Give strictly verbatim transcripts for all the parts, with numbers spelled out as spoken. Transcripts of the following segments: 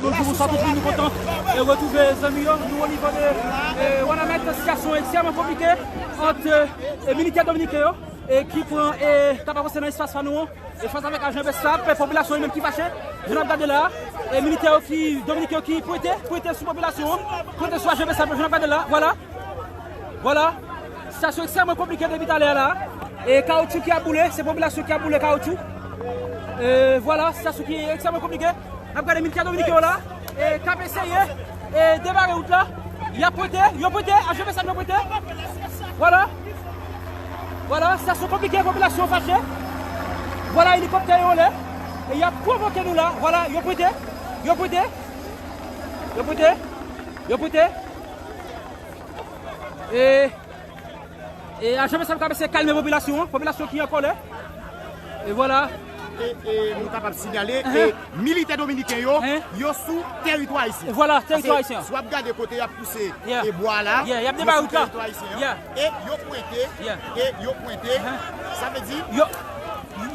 Bonjou, bonswa tout moun, nou kontan, e, retwouve zanmi yo. Nou o nivo de, e, Wanament, sitiyasyon ekstrèmman konplike ant, e, militè dominiken yo, e, ki pran, e, k ap avanse nan espas pa nou an, e, fas avèk ajan BSAP, e, popilasyon li menm ki fache, jan n ap gade la, e, militè yo ki, dominiken yo ki pwente, pwente sou popilasyon an, pwente sou ajan BSAP, jan n ap gade la, vwala. Vwala. Sitiyasyon ekstrèmman konplike depi talè a la. E kawoutchou ki ap boule, se popilasyon ki ap boule kawoutchou. E vwala, sitiyasyon ki ekstrèmman konplike. N ap gade militè dominiken yo la, e k ap eseye, e debare wout la. Y ap pwente, yo pwente, ajan BSAP yo pwente. Vwala. Vwala, sitiyasyon konplike, popilasyon fache. Vwala, elikoptè yo anlè. E y ap pwovoke nou la. Vwala, yo pwente. Yo pwente. Yo pwente. Yo pwente. E, e ajan BSAP k ap eseye kalme popilasyon an, popilasyon ki an kòlè. E vwala. E, e nou kapab sinyale ke militè dominiken yo, yo sou teritwa ayisyen. E vwala, teritwa ayisyen. Paske si w ap gade kote y ap pouse e bwa la, y ap debare wout la. Yo sou teritwa ayisyen an. E yo pwente, e yo pwente. Sa vle di yo,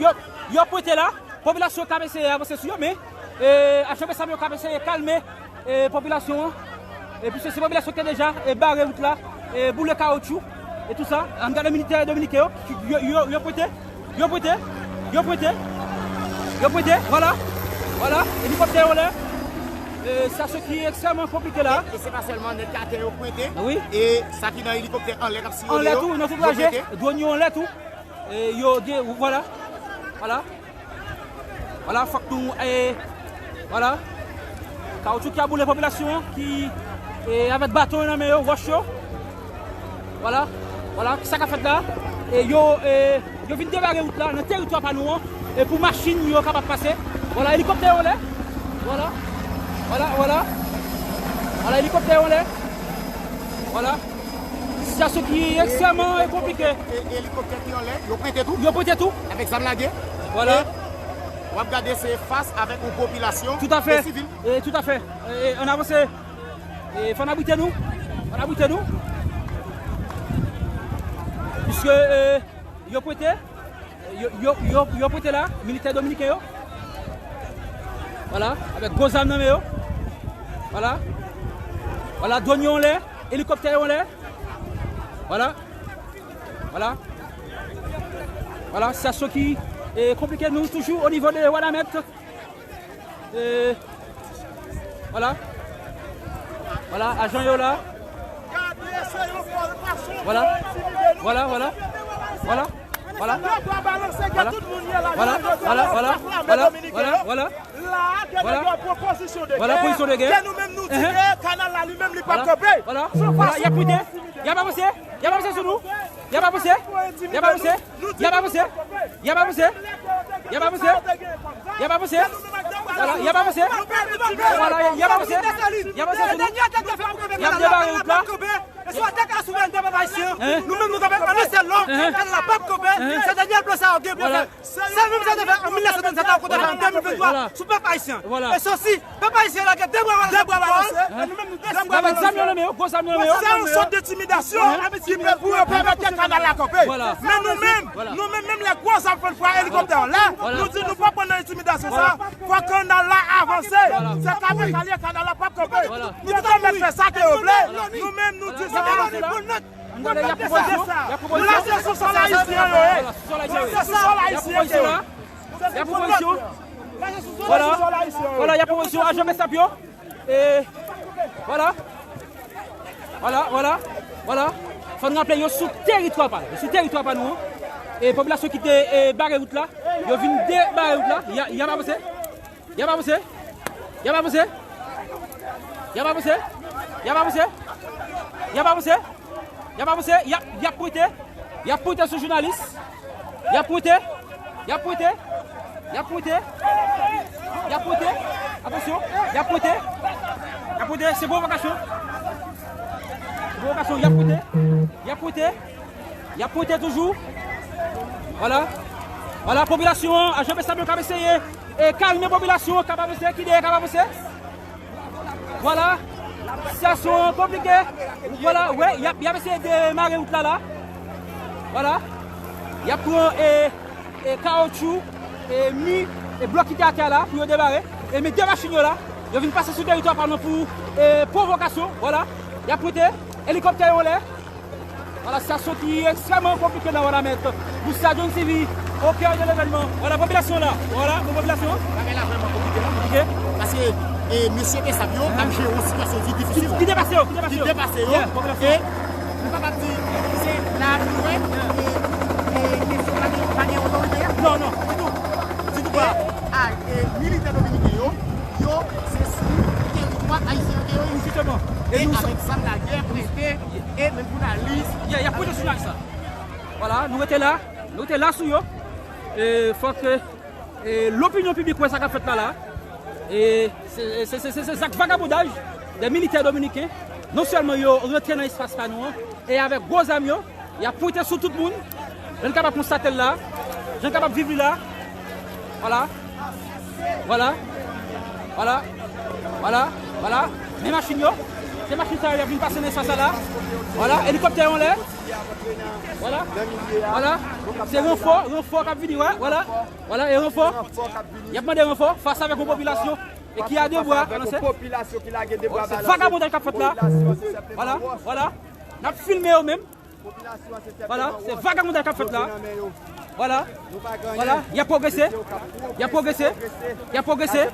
yo, yo pwente la. Popilasyon k ap eseye avanse sou yo, men, e, ajan BSAP yo k ap eseye kalme, e, popilasyon an. E piske se popilasyon ki te deja, e, bare wout la, e, boule kawoutchou, e tou sa. Ann gade militè dominiken yo, yo, yo, yo pwente, yo pwente, yo pwente, yo pwente, vwala, vwala, elikoptè yo anlè. E, sitiyasyon ki ekstrèmman konplike la. E, e se pa sèlman nèg ki atè yo pwente. Wi. E sa ki nan elikoptè anlè k ap siyone yo, yo pwente. Anlè tou, nan tout traje, dwòn yo anlè tou. E yo gen, vwala. Vwala. Vwala, fòk nou, e, vwala. Kawoutchou ki ap boule popilasyon an, ki, e, avèk baton yo nan men yo, wòch yo. Vwala, vwala, ki sa k ap fèt la? E yo, e, yo vin debare wout la, nan teritwa pa nou an, e pou machin yo kapab pase. Vwala, elikoptè yo anlè. Vwala. Vwala, vwala. Vwala, elikoptè yo anlè. Vwala. Sitiyasyon ki ekstrèmman konplike. E, e, elikoptè ki anlè, yo pwente tou? Yo pwente tou. Avèk zam lage. Vwala. E w ap gade se fas avèk yon popilasyon de sivil. Toutafè. E, toutafè. E, ann avanse. E, fò n abrite nou. Fò n abrite nou. Piske, e, yo pwente. Yo, yo, yo, yo pwente la, militè dominiken yo. Vwala, avèk gwo zam nan men yo. Vwala. Vwala, dwòn yo anlè, elikoptè yo anlè. Vwala. Vwala. Vwala, sitiyasyon ki, e, konplike nou toujou o nivo de Wanament. E, vwala. Vwala, ajan yo la. Vwala. Vwala, vwala. Vwala. Vwala. Vwala. Vwala, vwala, vwala. Vwala. Vwala. Vwala, pozisyon de gè. Ke nou menm nou di ke kanal la li menm li p ap kanpe. Vwala. Vwala, y ap pwente. Y ap avanse. Y ap avanse sou nou. Y ap avanse. Y ap avanse. Y ap avanse. Y ap avanse. Y ap avanse. Y ap avanse. Vwala, y ap avanse. Vwala, y ap avanse. Y ap avanse sou nou. Y ap debare wout la. E se atè k ap souvènte pèp ayisyen an. Nou menm nou kanpe an yon sèl lòm. Kanal la p ap kanpe. Se dènye plan sa yo gen pou yo fè. Sa menm sa te fè an mil nèf san trannsenk la, kote fè an de mil venntwa sou pèp ayisyen. E se osi, pèp ayisyen la gen de bra balanse. De bra balanse. E nou menm nou deside. Avèk zam yo nan men yo, gwo zam yo nan men yo. Se yon sòt entimidasyon ki pou yo pèmèt ke kanal la kanpe. Men nou menm, nou menm, menm lè gwo zam fann pran elikoptè anlè, nou di nou p ap pran nan entimidasyon sa. Fò kanal la avanse. Se kanal la, kanal la p ap kanpe. Nou tout ap mèt fè sa ke yo vle. Nou menm nou di sa. Ann gade, y ap pran pozisyon. Y ap pran pozisyon. Se sou sòl ayisyen yo ye. Se sou sòl ayisyen yo ye. Y ap pran pozisyon. Vwala. Vwala, y ap pran pozisyon. Ajan BSAP yo. E, vwala. Vwala, vwala, vwala. Fò n raple yo sou teritwa pa nou. Yo sou teritwa pa nou an. E popilasyon ki te, e, bare wout la, yo vin debare wout la. Y a, y ap avanse. Y ap avanse. Y ap avanse. Y ap avanse. Y ap avanse. Y ap avanse. Y ap avanse. Y ap, y ap pwente. Y ap pwente sou jounalis. Y ap pwente. Y ap pwente. Y ap pwente. Y ap pwente. Atansyon. Y ap pwente. Y ap pwente. Se pwovokasyon. Se pwovokasyon. Y ap pwente. Y ap pwente. Y ap pwente toujou. Vwala. Vwala, popilasyon an, ajan BSAP yo k ap eseye, e, kalme popilasyon an, k ap avanse, ki dèyè k ap avanse. Vwala. Sitiyasyon an konplike. Vwala, wè, y ap, y ap eseye demare wout la, la. Vwala. Y ap pran, e, e, kawoutchou, e, mi, e, blòk ki te atè a la, pou yo demare. E, men de machin yo la. Yo vin pase sou teritwa pa nou pou e, pwovokasyon. Vwala. Y ap pote elikoptè yo anlè. Vwala, sitiyasyon ki ekstrèmman konplike nan Wanament. Bousta John Civil, au cœur de l'événement. Vwala, popilasyon la. Vwala, bon popilasyon. Bagay la vrèman konplike, non? Ok. Paske e, mesye Bessap yo ap jere yon sitiyasyon ki difisil. Ki depase yo, ki depase yo. Ki depase yo. Yeah, popilasyon. E nou kapab di, se la nou wè, e, e, kesyon pa gen, pa gen otorite a. Non, non, ditou. Ditou pa. E, a, e, militè dominiken yo, yo, se sou teritwa ayisyen yo ke yo ye. Jisteman. E avèk zam lagè, prete, e menm jounalis. Yeah, y ap pote sou jounalis la. Vwala, nou rete la. Nou rete la sou yo. E fòk e, lopinyon piblik wè sa k ap fèt la la. E se, se, se, se, se zak vagabondaj de militè dominiken. Non sèlman yo rantre nan espas pa nou an, e avèk gwo zam yo, y ap pote sou tout moun. Jan n kapab konstate l la, jan n kapab viv li la. Vwala. Vwala. Vwala. Vwala. Vwala. Men machin yo. Se machin sa yo, y ap vin pase nan espas la la. Vwala. Elikoptè yo anlè. Vwala. Vwala. Se ranfò, ranfò k ap vini, wè, vwala. Vwala, e ranfò. Y ap mande ranfò fas avèk yon popilasyon e ki a de bra, se vagabondaj k ap fèt la. Vwala, vwala. N ap filme yo menm. Vwala, se vagabondaj k ap fèt la. Vwala. Vwala, y ap pwogrese. Y ap pwogrese. Y ap pwogrese.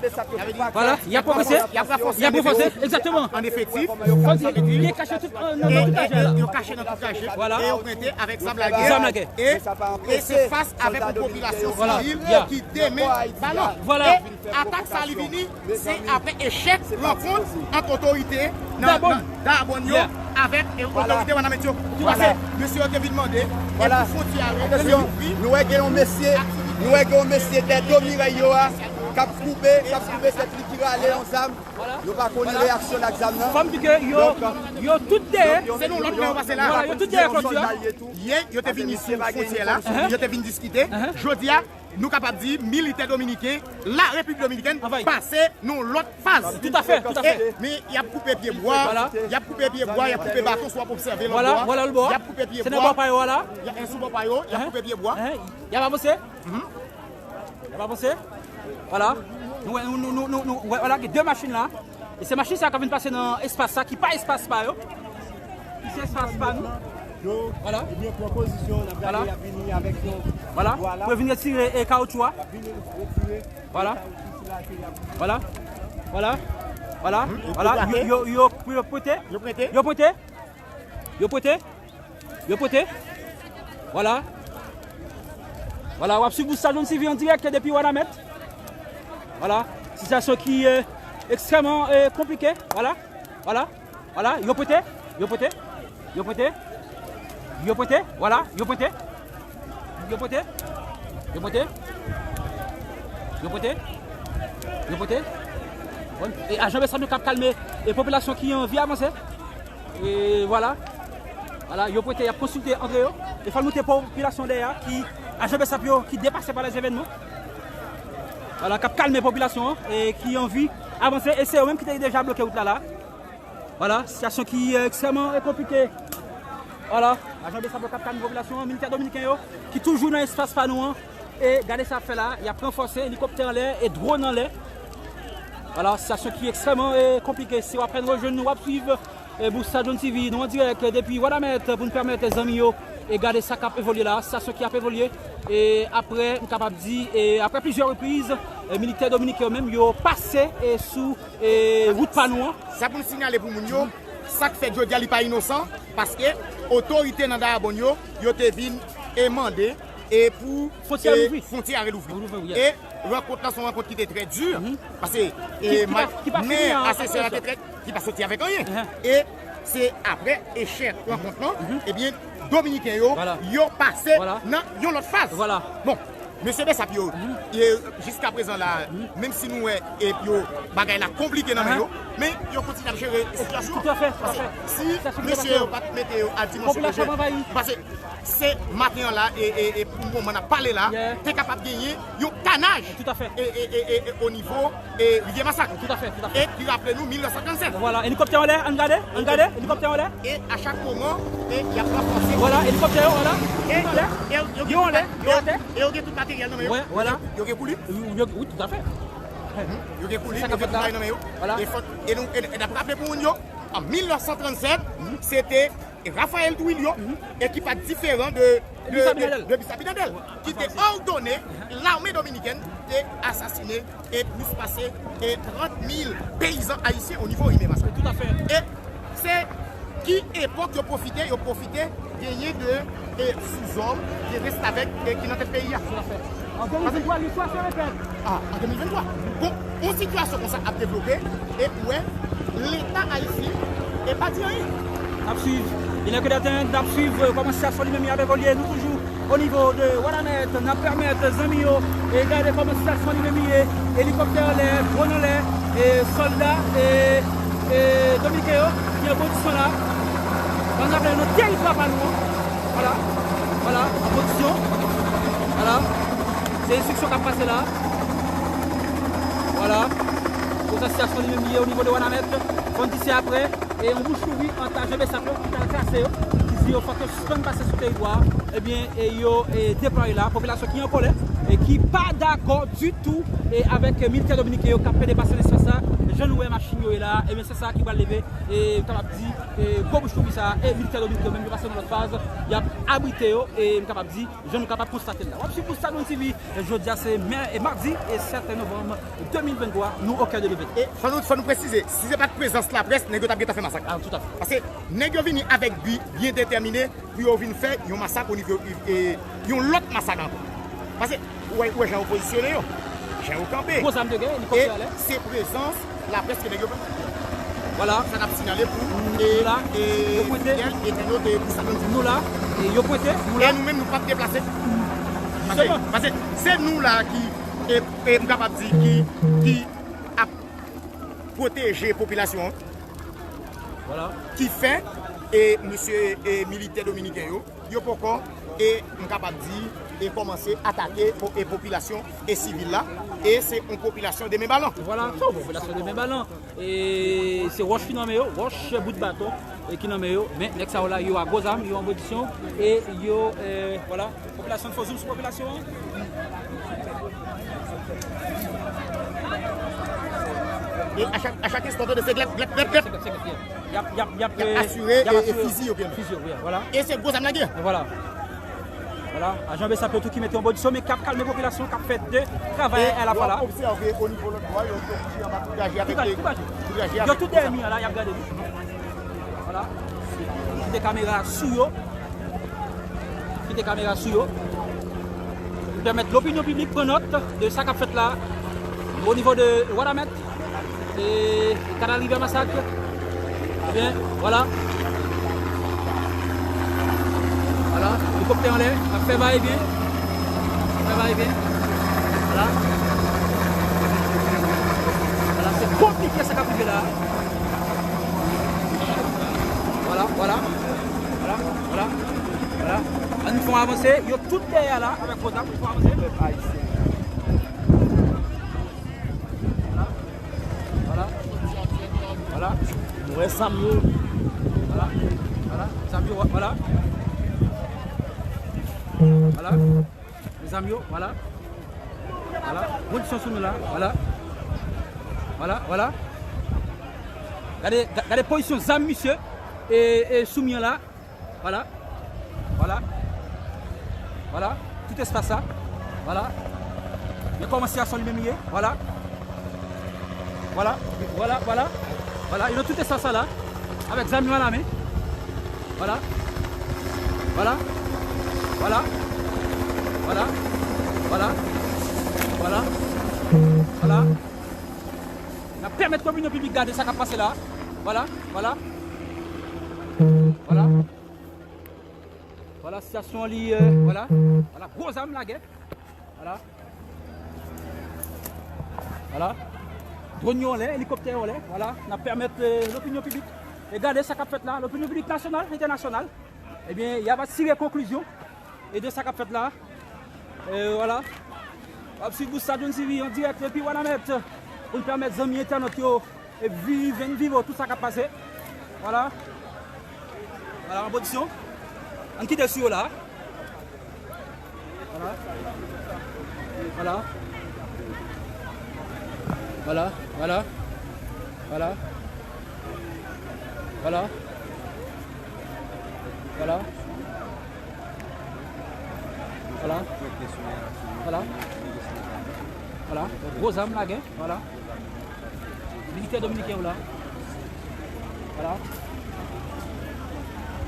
Vwala, y ap pwogrese. Y ap ranfòse. Y ap ranfòse, egzakteman. An efektif. Kòmsi yo kache tout, nan, nan tout kaje la. Yo kache nan tout kaje. Vwala. E yo prete avèk zam lagè. Zam lagè. E, e se fas avèk yon popilasyon sivil ki demen balon. Vwala. E atak sa li vini, se apre echèk rankont ant otorite nan, nan Dayabòn yo avèk, e, otorite Wanament yo. Ki pase, mesye yo te vin mande, e pou fwontyè a reouvri. Nou wè gen yon mesye, nou wè gen yon mesye dèyè do Mirèy yo a, k ap koube, k ap koube tèt li, ki rale yon zam. Nou pa konn reyaksyon l ak zam nan. Fò m di ke yo, yo tout dèyè. Se nou lòt lè yo pase la. Vwala, yo tout dèyè fwontyè a. Yè, yo te vin sou fwontyè la, yo te vin diskite. Jodi a, nou kapab di militè dominiken, la Repiblik Dominikèn, pase nan yon lòt faz. Toutafè, toutafè. E, men y ap koupe pye bwa, y ap koupe pye bwa, y ap koupe baton, si w ap obsève lòtbò a. Vwala, vwala, lòtbò a. Y ap koupe pye bwa. Se nan bò pa yo a la. Y a, e, sou bò pa yo, y ap koupe pye bwa. Y ap avanse. Y ap avanse. Vwala. Nou wè, nou, nou, nou, nou, nou, wè, vwala, gen de machin la. E se machin sa k ap vin pase nan espas sa, ki pa espas pa yo. Ki se espas pa nou. Vwala. Ebyen, pran pozisyon, n ap gade, y ap vini avèk yon. Vwala. Pou yo vin retire, e, kawoutchou a. Vwala. Vwala. Vwala. Vwala. Yo, yo, yo, yo pote. Yo pote. Yo pote. Yo pote. Vwala. Vwala, w ap swiv Bousta John Civil an dirèk depi Wanament. Vwala. Sitiyasyon ki, e, ekstrèmman, e, konplike. Vwala. Vwala. Vwala. Yo pote. Yo pote. Yo pote. Yo pote. Vwala. Yo pote. Yo pote. Yo pote. Yo pote. Yo pote. Bon. E ajan Bessap yo k ap kalme e popilasyon ki anvi avanse. E vwala. Vwala, yo pote, y ap konsilte antre yo. E fò l moute popilasyon dèyè a, ki ajan Bessap yo, ki depase pa lèzevènman. Vwala, k ap kalme popilasyon an, e ki anvi avanse. E se yo menm ki te deja bloke wout la la. Vwala, sitiyasyon ki, e, ekstrèmman, e, konplike. Vwala, ajan Bessap yo k ap kalme popilasyon an, militè dominiken yo, ki toujou nan espas pa nou an, e gade sa y ap fè la, y ap ranfòse, elikoptè anlè, e dwòn anlè. Vwala, sitiyasyon ki ekstrèmman, e, konplike. Si w apèn rejwenn nou, w ap swiv, e, Bousta John Civil, nou an dirèk, e, depi Wanament, pou n pèmèt zanmi yo, e, gade sa k ap evolye la, sitiyasyon ki ap evolye. E apre, m kapab di, e, apre plizyè repriz, e, militè dominiken yo menm, yo pase, e, sou, e, wout pa nou an. Sa pou n sinyale pou moun yo, sa k fèt jodi a, li pa inosan, paske otorite nan Dayabòn yo, yo te vin, e, mande, e, pou, fwontyè a relouvri. E rankont lan se yon rankont ki te trè di, paske, e, men asesè la te trè, ki pa soti avèk anyen. E se apre echèk rankont lan, ebyen, dominiken yo, yo pase nan yon lòt faz. Bon, mesye Bessap yo, e, jiskaprezan la, menm si nou wè, e, yo, bagay la konplike nan men yo, men yo kontinye ap jere sitiyasyon an. Paske si mesye yo pa t mete yo a dimansyon pwojè, paske se maten an la, e, e, e pou moman n ap pale la, te kapab genyen yon kanaj, e, e, e, e, e, o nivo, e, Rivyè Masak. E ki raple nou mil nèf san trannsèt. Vwala, elikoptè anlè, ann gade, ann gade, elikoptè anlè. E a chak moman, e y ap ranfòse. Vwala, elikoptè yo, vwala. E yo, e yo, yo anlè, yo atè. E yo gen tout materyèl nan men yo. Vwala. Yo gen kouli. Wi, wi, toutafè. Yo gen koulib, yo gen tout bagay nan men yo. E fòk, e nou, e, e n ap raple pou moun yo, an mil nèf san trannsèt, se te Raphaël Trujillo, e ki pa t diferan de, de, Luis Abinader, de Luis Abinader, ki te òdone lame dominikèn te asasine e plis pase, e trant mil peyizan ayisyen o nivo Rimé Masak. E se ki epòk yo pwofite, yo pwofite genyen de, e, souzòm, de restavèk, e, ki nan tèt peyi a. An de mil venntwa, listwa se repèt. A, an de mil venntwa. Bon, yon sitiyasyon konsa ap devlope, e ou wè, Leta ayisyen, e pa di anyen. N ap swiv. Inè ke daten, n ap swiv, e, kòman sitiyasyon li menm y ap evolye. Nou toujou o nivo de Wanament, n ap pèmèt zanmi yo, e, gade kòman sitiyasyon li menm ye, elikoptè anlè, dwòn anlè, e, sòlda, e, e, dominiken yo, ki an pozisyon la. Ban n raple yo nan teritwa pa nou an. Vwala, vwala, an pozisyon. Vwala. Se enstriksyon k ap pase la. Vwala. Pou sa sitiyasyon li menm ye o nivo de Wanament. Fò n di se aprè. E yon bouch louvri ant ajan BSAP yo ki t al kase yo, ki di yo fòk yo sispann pase sou teritwa a, ebyen, e yo, e, deplwaye la, popilasyon ki an kòlè, e ki pa dakò ditou, e avèk militè dominiken yo k ap pede pase nan espas sa, jan nou wè machin yo ye la, ebyen, se sa ki pral leve, e m kapab di, e gwo bouch louvri sa, e militè dominiken yo menm yo pase nan lòt faz, y ap abrite yo, e m kapab di, jan nou kapab konstate l la. W ap swiv pou Stadion T V, e jodi a se mè, e madi, e sèt novanm de mil venntwa, nou o kè de levèt. E fò nou, fò nou presize, si se pa t prezans laprès, nèg yo t ap gentan fè masak. A, toutafè. Paske nèg yo vini avèk bi byen detèmine pou yo vin fè yon masak o nivo, e, yon lòt masak ankò. Paske, ou wè, ou wè jan yo pozisyone yo, jan yo kanpe. Gwo zam de gè, elikoptè anlè. E se prezans laprès ke nèg yo fè. Vwala. Sa n ap sinyale pou, e, nou la, e, yo pwente, fidèl entènot, e, pou sa nou di. Nou la, e yo pwente, nou la. E nou menm, nou p ap deplase. Paske, paske se nou la ki, e, e, m kapab di, ki, ki ap pwoteje popilasyon an. Vwala. Ki fè, e, mesye, e, militè dominiken yo, yo poko, e, m kapab di, e, kòmanse atake po-, e, popilasyon e sivil la, e se yon popilasyon de men balan. Vwala, se yon popilasyon de men balan. E se wòch ki nan men yo, wòch, bout baton, e ki nan men yo. Men nèg sa yo la, yo a gwo zam, yo an pozisyon, e yo, e, vwala. Popilasyon, fò zoom sou popilasyon an. E a chak, a chak enstan, tande se glèp, glèp, glèp, glèp. Y ap, y ap, y ap, y ap, e, asire, y ap e, e asire fizi yo, fizi yo, wi, vwala. E se gwo zam la gen. E vwala. Vwala. Ajan BSAP yo tou ki mete an pozisyon, men k ap kalme popilasyon, k ap fè de travay alafwa la. E w ap obsève o nivo lòt bò, yo, yo kouche anba kout raje avèk, kout raje, e, kout raje avèk. Yo tout dèyè mi an la, y ap gade nou. Vwala. Kite kamera sou yo. Kite kamera sou yo. Pou pèmèt lopinyon piblik pran nòt de sa k ap fèt la, o nivo de Wanament, e Kanal Rivè Masak. Ebyen, vwala. Vwala, elikoptè anlè, ap fè va e vyen. Ap fè va e vyen. Vwala. Vwala, se konplike sa k ap rive la. Vwala, vwala. Vwala, vwala, vwala. Ann fè yon avanse. Yo tout dèyè la avèk gwo zam. Ann fè yon avanse. Vwala. Vwala. Vwala. Nou wè zam yo. Vwala. Vwala. Zam yo, vwala. Vwala. Zam yo, vwala. Vwala. Kondisyon sou nou la. Vwala. Vwala, vwala. Gade, ga-, gade pozisyon zam misye e, e sou mi an la. Vwala. Vwala. Vwala. Tout espas la. Vwala. Men kòman sitiyasyon li menm ye. Vwala. Vwala. Vwala, vwala. Vwala. Yo nan tout espas la la. Avèk zam yo alamen. Vwala. Vwala. Vwala. Vwala. Vwala. Vwala. Vwala. N ap pèmèt lopinyon piblik gade sa k ap pase la. Vwala. Vwala. Vwala. Vwala, sitiyasyon li, e, vwala. Vwala, gwo zam lagè. Vwala. Vwala. Dwòn yo anlè, elikoptè yo anlè. Vwala, n ap pèmèt, e, lopinyon piblik. E gade sa k ap fèt la, lopinyon piblik nasyonal, entènasyonal. Ebyen, y ap tire konklizyon. E de sa k ap fèt la. E, vwala. W ap swiv Boustad John T V an dirèk depi Wanament. Pou n pèmèt zanmi entènot yo e vi-, vin viv tout sa k ap pase. Vwala. Vwala, an pozisyon. Ann kite sou yo la. Vwala. Vwala. Vwala, vwala. Vwala. Vwala. Vwala. Vwala. Vwala. Vwala. Gwo zam lage. Vwala. Militè dominiken yo la. Vwala.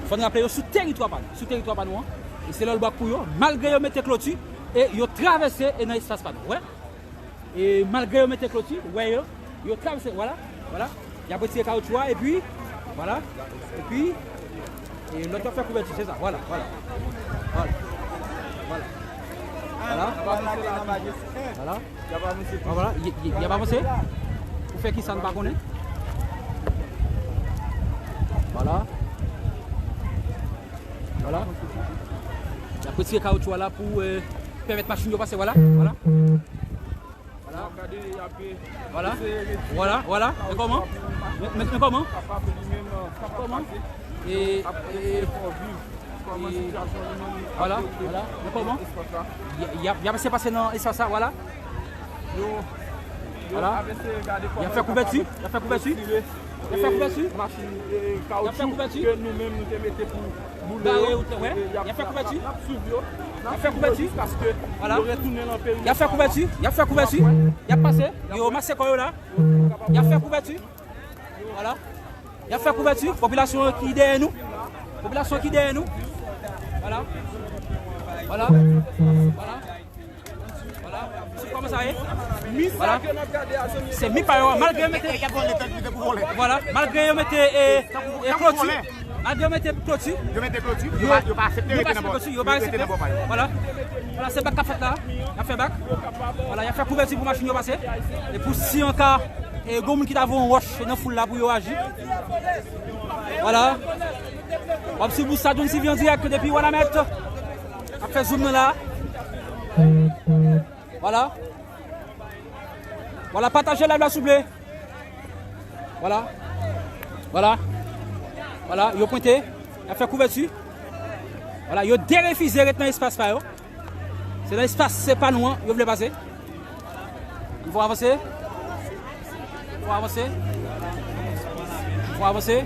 Fò n raple yo sou teritwa pa nou. Sou teritwa pa nou an. E se lòlbak pou yo. Malgre yo mete kloti, e yo travèse e nan espas pa nou. Wè. E malgre yo mete kloti, wè yo, yo travèse, vwala, vwala. Y ap retire kawoutchou a, epi, vwala, epi, e lòt yo ap fè kouvèti, se sa, vwala, vwala. Vwala. Vwala. Vwala. Vwala. Vwala. Y, y, y ap avanse. Pou fè ki sa n pa konnen. Vwala. Vwala. Y ap retire kawoutchou a la pou, eh, pèmèt machin yo pase, vwala. Vwala. Vwala. Vwala. Vwala, vwala. Men kòman? Men, men, men kòman? Kòman? E, e, e, vwala, vwala. Men kòman? Y, y ap, y ap eseye pase nan espas la, vwala. Vwala. Y ap fè kouvèti, y ap fè kouvèti. Y ap fè kouvèti. Machin, e, kawotchou ke nou menm nou te mete pou boule yo. Bare wout la, wè. Y ap fè kouvèti. N ap swiv yo. Y ap fè kouvèti. Paske yo retounen nan perimèt la. Y ap fè kouvèti. Y ap fè kouvèti. Y ap pase. Yo mase kò yo la. Y ap fè kouvèti. Vwala. Y ap fè kouvèti. Popilasyon ki dèyè nou. Popilasyon ki dèyè nou. Vwala. Vwala. Vwala. Vwala. Se kòman sa ye? Vwala. Se mi pa yo, malgre yo mete, vwala, malgre yo mete, eh, eh, kloti, malgre yo mete kloti, yo mete kloti, yo pa, yo pa aksepte rete nan bò, yo pa aksepte rete nan bò pa yo. Vwala. Vwala, se bak k ap fèt la. Y ap fè bak. Vwala, y ap fè kouvèti pou machin yo pase. E pou si an ka, eh, gon moun ki ta voye yon wòch nan foul la pou yo aji. Vwala. W ap swiv Boustad John Sylvie an dirèk depi Wanament. Ap fè zoom nan la. Vwala. Vwala, pataje live la, souple. Vwala. Vwala. Vwala, yo pwente. Y ap fè kouvèti. Vwala, yo derefize ret nan espas pa yo. Se nan espas se pa nou an, yo vle pase. Nou fò avanse. Nou fò avanse. Nou fò avanse.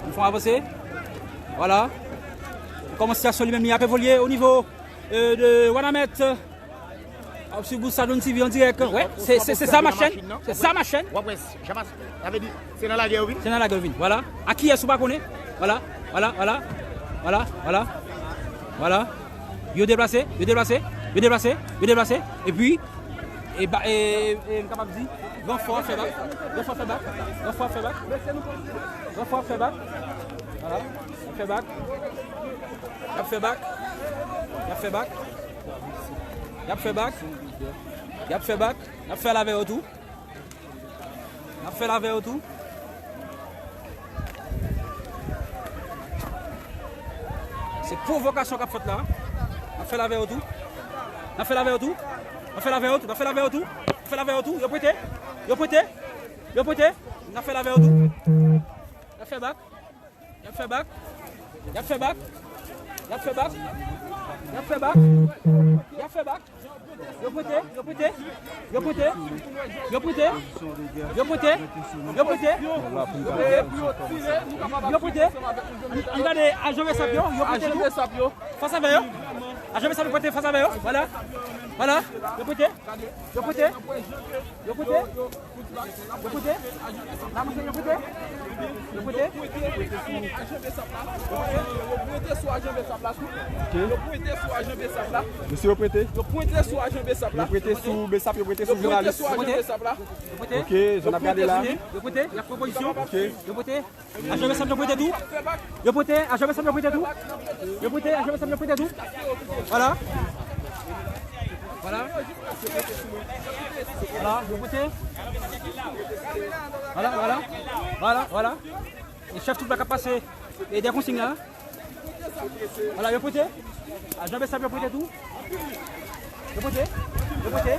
Nou fò avanse. Vwala. Kòman sitiyasyon li menm li ap evolye o nivo, eh, de Wanament. W ap swiv Boustad John T V an dirèk. Wè, se, se, se sa machin. Se sa machin. W ap wè, jan mas-, sa vle di, se nan lagè yo vin? Se nan lagè yo vin, vwala. A kiyès ou pa konnen? Vwala, vwala, vwala. Vwala, vwala. Vwala. Yo deplase, yo deplase, yo deplase, yo deplase. Epi, e ba, e, e, m kapab di, ranfò ap fè bak. Ranfò ap fè bak. Ranfò ap fè bak. Ranfò ap fè bak. Vwala. Y ap fè bak. Y ap fè bak. Y ap fè bak. Y ap fè bak. Y ap fè bak. Y ap fè l avè yo tou. N ap fè l avè yo tou. Se pwovokasyon k ap fèt la. N ap fè l avè yo tou. N ap fè l avè yo tou. N ap fè l avè yo tou. N ap fè l avè yo tou. N ap fè l avè yo tou. Yo pwente. Yo pwente. Yo pwente. N ap fè l avè yo tou. N ap fè bak. Y ap fè bak. Y ap fè bak. Y ap fè bak. Y ap fè bak. Y ap fè bak. Yo pwente, yo pwente. Yo pwente. Yo pwente. Yo pwente. Yo pwente. Yo pwente. Ann gade ajan besap yo. Yo pwente tou. Fas avè yo. Ajan besap yo pwente fas avè yo. Vwala. Vwala. Yo pwente. Yo pwente. Yo pwente. Yo pwente. Yo pwente. Yo pwente. Yo pwente sou ajan besap la. Yo pwente sou ajan besap la. Yo pwente sou ajan besap la. Mesye yo pwente. Yo pwente sou ajan besap la. Yo pwente sou besap, yo pwente sou jounalis. Yo pwente sou ajan besap la. Ok, jan n ap gade la. Yo pwente, y ap pran pozisyon. Ok. Yo pwente. Ajan besap yo pwente tou. Yo pwente, ajan besap yo pwente tou. Yo pwente, ajan besap yo pwente tou. Vwala. Vwala. Vwala, yo pwente. Vwala, vwala. Vwala, vwala. E chèf twoup la k ap pase. E dè konsign la. Vwala, yo pwente. Ajan besap yo pwente tou. Yo pwente. Yo pwente.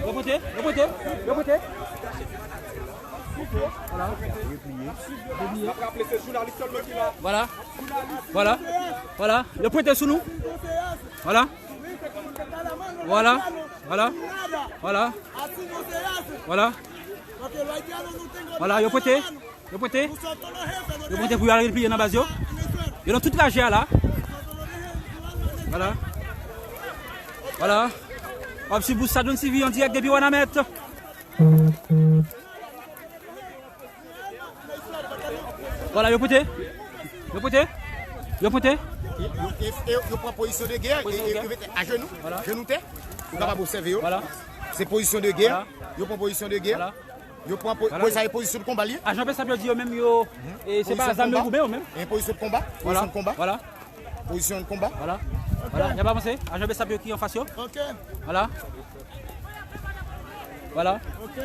Yo pwente. Yo pwente. Yo pwente. Vwala. Repliye. Vwala. Vwala. Vwala. Yo pwente sou nou. Vwala. Vwala. Vwala. Vwala. Vwala. Vwala, yo pote. Yo pote. Yo pote pou yo al repliye nan baz yo. Yo nan tout trajè a la. Vwala. Vwala. W ap swiv Bouch Sadonn T V an dirèk depi Wanament. Vwala, yo pote. Yo pote. Yo pote. Yo, yo, yo, yo pran pozisyon de gè, e, e, yo mete ajenou, vwala, jenou tè. Ou kapab obsève yo. Vwala. Se pozisyon de gè. Vwala. Yo pran pozisyon de gè. Vwala. Yo pran po-, vwala, sa e pozisyon de konba li ye. Ajan P S A P yo di yo menm yo, e, se pa zam yo goumen yo menm. E pozisyon de konba. Vwala. Pozisyon de konba. Vwala. Pozisyon de konba. Vwala. Vwala. Y ap avanse. Ajan P S A P yo ki anfas yo. Ok. Vwala. Vwala. Ok.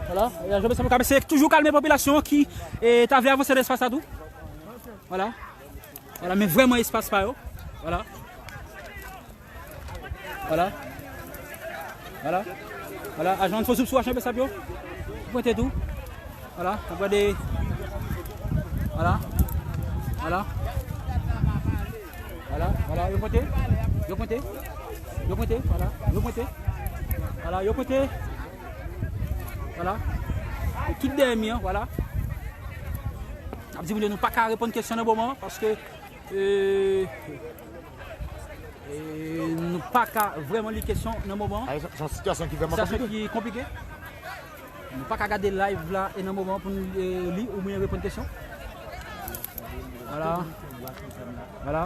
Vwala. E ajan P S A P yo k ap eseye toujou kalme popilasyon ki, e, ta vle avanse nan espas la tou. Vwala. Vwala, men vrèman espas pa yo. Vwala. Vwala. Vwala. Vwala, ajan fò zoom sou ajan P S A P yo. Pote tou. Vwala, n ap gade. Vwala. Vwala. Vwala, vwala, yo pote. Yo pote. Yo pote, vwala. Yo pote. Vwala, yo pote. Vwala. Yo tout dèyè mi an, vwala. N ap di moun yo nou pa ka reponn kesyon nan moman, paske, e, e, nou pa ka vrèman li kesyon nan moman. A, se, se yon sitiyasyon ki vrèman konplike. Sitiyasyon ki konplike. Nou pa ka gade live la e nan moman pou nou, e, li oubyen reponn kesyon. Vwala. Vwala.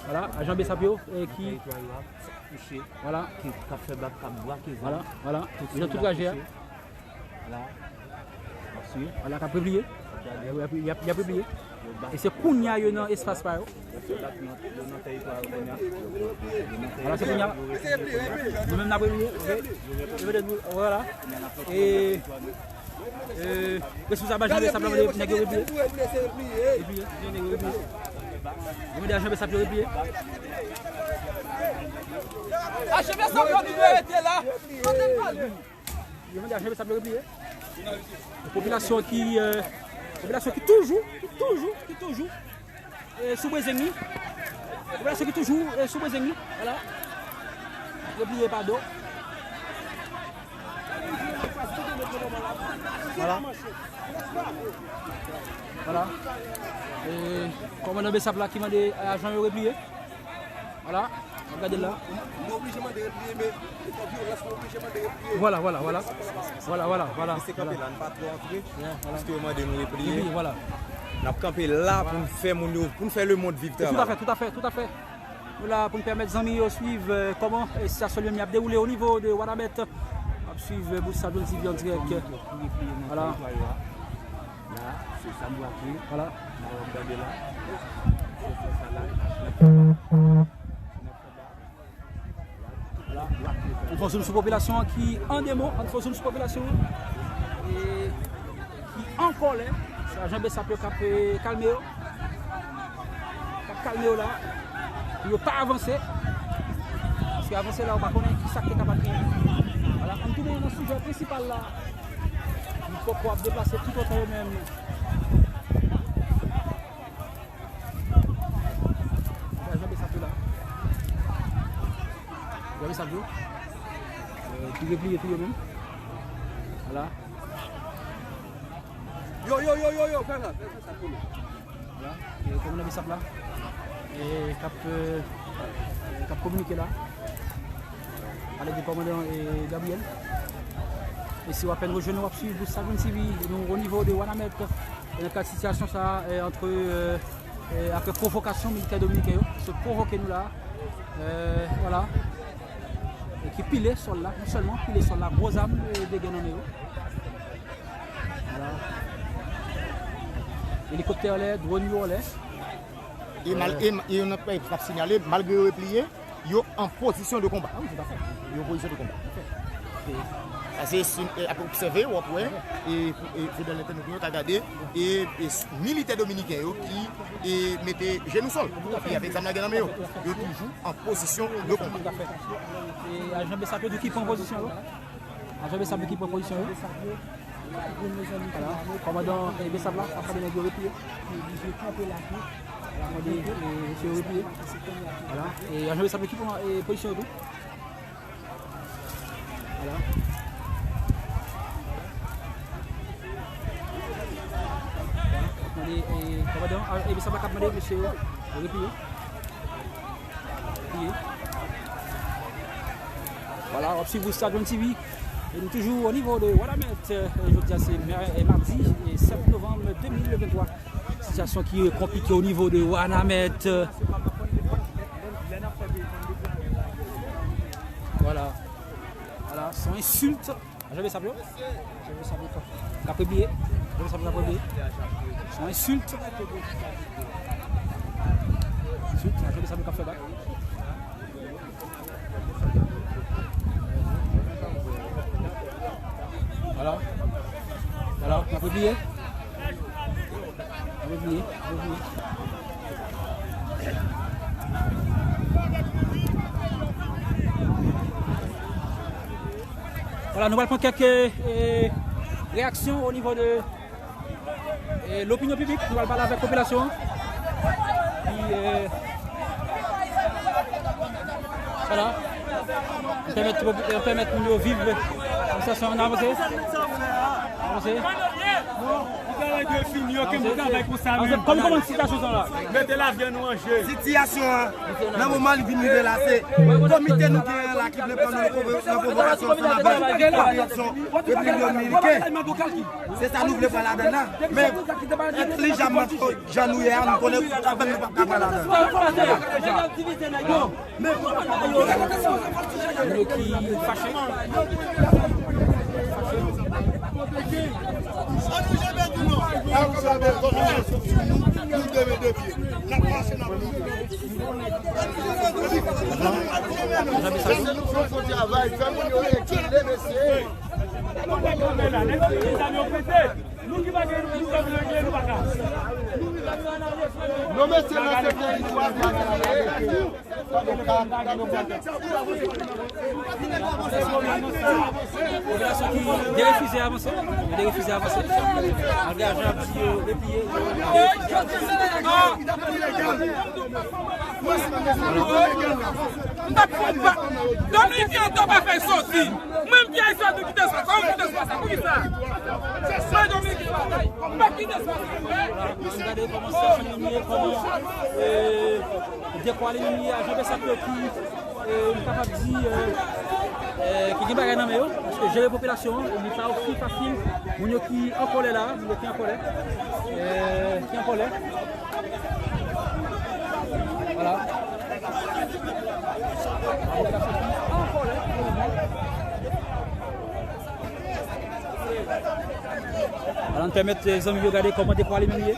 Vwala, ajan P S A P yo, e, ki, vwala, ki, k ap fè bak, k ap brake zam. Vwala, vwala. Yo nan tout trajè a. La. Vwala, k ap repliye. Y ap, y ap, y ap, y ap repliye. E se kounye a yo nan espas pa yo. Vwala, se kounye a. Nou menm n ap repliye. Vwala. E, e, responsab ajan P S A P la mande nèg yo repliye. Repliye, nèg yo repliye. Yo mande ajan P S A P yo repliye. Ajan P S A P yo di nou rete la. Yo mande ajan P S A P yo repliye. Popilasyon ki, e, popilasyon ki toujou, ki toujou, ki toujou, e, sou brezeng li. Popilasyon ki toujou, e, sou brezeng li. Vwala. Repliye pa do. Vwala. Vwala. E, kòmandan P S A P la ki mande ajan yo repliye. Vwala, n ap gade l la. Nou oblije mande repliye, men e pa vyolans, nou oblije mande repliye. Vwala, vwala, vwala. Vwala, vwala, vwala. Misye kanpe la, n pa twò antre, paske yo mande nou repliye. Repliye, vwala. N ap kanpe la pou n fè moun yo, pou n fè lemonn viv travay la. Toutafè, toutafè, toutafè. Nou la pou n pèmèt zanmi yo swiv, e, kòman, e, sitiyasyon li menm li ap dewoule o nivo de Wanament. Ap swiv, e, Bouch Sadonn T V an dirèk. Vwala. La, se sa m brape. Vwala. La, w ap gade la. Se fè sa la. Vwala. Ann fè zoom sou popilasyon an ki an demo, ann fè zoom sou popilasyon an. E ki an kòlè. Se ajan P S A P yo k ap, e, kalme yo. K ap kalme yo la. Pou yo pa avanse. Paske avanse la, ou pa konnen ki sa k te kapab genyen. Vwala, ann tounen nan sijè prensipal la. Nou poko ap deplase toutotan yo menm. Gade jan Besap yo la. Gade Besap yo. Euh, ki repliye tou yo menm. Vwala. Yo, yo, yo, yo, yo, fè la, fè, fè sa pou nou. Vwala. E kòmandan Besap la. E k ap, euh, k ap kominike la. Pale de kòmandan, e, Gabriel. E si w apèn rejwenn nou, w ap swiv Bouch Sadonn T V, nou o nivo de Wanament. E nan kad sitiyasyon sa, e, antre, e, e, apre pwovokasyon militè dominiken yo, sot pwovoke nou la, e, vwala, e ki pile sòl la, non sèlman pile sòl la, gwo zam, e, de gè nan men yo. Vwala. Elikoptè anlè, dwòn yo anlè. E mal-, e, e nou ap sinyale, malgre yo repliye, yo an pozisyon de konba. Ah wi, toutafè. Yo an pozisyon de konba. Sa se si, e, ap obsève, w ap wè, e, e, fidèl entènot nou yo ka gade, e, e, militè dominiken yo ki, e, mete jenou sòl, e avèk zam nan gen nan men yo. Yo toujou an pozisyon de konba. Toutafè. E ajan Besap yo tou ki pran pozisyon yo. Ajan Besap yo ki pran pozisyon yo. Vwala. Kòmandan, e, Besap la ap mande nèg yo repliye. Vwala, mande, e, mesye yo repliye. Vwala. E ajan Besap yo ki pran, e, pozisyon yo tou. Vwala. E, e, kòmandan, a, e, sa pa k ap mande mesye yo repliye. Repliye. Vwala, w ap swiv Rouge Star Zone T V. E nou toujou o nivo de Wanament. E, jodi a se mè-, e, madi, e, sèt novanm de mil venntwa. Sitiyasyon ki konplike o nivo de Wanament. Vwala. Vwala, se yon ensilt. Ajan Besap yo. Ajan Besap yo k ap, k ap pibliye. Ajan Besap yo k ap pibliye. Se yon ensilt. Ensilt, Ajan Besap yo k ap fè bak. Vwala. Vwala, n ap pibliye. N ap pibliye, n ap pibliye. Vwala, nou pral pran kèk, e, reyaksyon o nivo de, e, lopinyon piblik. Nou pral pale avèk popilasyon an. Ki, e, vwala. Pèmèt, pèmèt moun yo viv sitiyasyon an. Avanse. Avanse. Travay dwe fini, yo, ke m travay pou sa menm. Kòman, kòman sitiyasyon sa la? Mete lavi nou an je. Sitiyasyon an, nan moman li vin rive la, se komite nou genyen la ki vle pran nou nan pwovokasyon ansanm avèk popilasyon Repiblik Dominiken. Se sa nou vle pran ladann la. Men, entèlijaman, jan nou ye a, nou konnen avèk nou p ap ka pran ladann. Moun yo ki fache. Fè moun yo ekile, mesye. Nou ki pa gen, nou pa gen, nou pa ka. Non, mesye, nan se teritwa, pa gen anyen. Popilasyon ki derefize avanse, yo derefize avanse. Malgre ajan ap di yo depliye. M t ap fè yon pa. Dominiken an pa fè soti. Mwen m ki Ayisyen, nou kite espas la, ou kite espas la, poukisa? Mwen Dominiken bagay, m p ap kite espas la. Vwala, nou gade kòman sitiyasyon yo ye, kòman, e, dekwa li menm ye, ajan Besap yo ki, e, m kapab di, e, e, ki gen bagay nan men yo, paske jere popilasyon an, li pa osi fasil. Moun yo ki an kòlè la, moun yo ki an kòlè, e, ki an kòlè. Vwala. Vwala, n pèmèt, e, zanmi yo gade kòman dekwa li menm ye.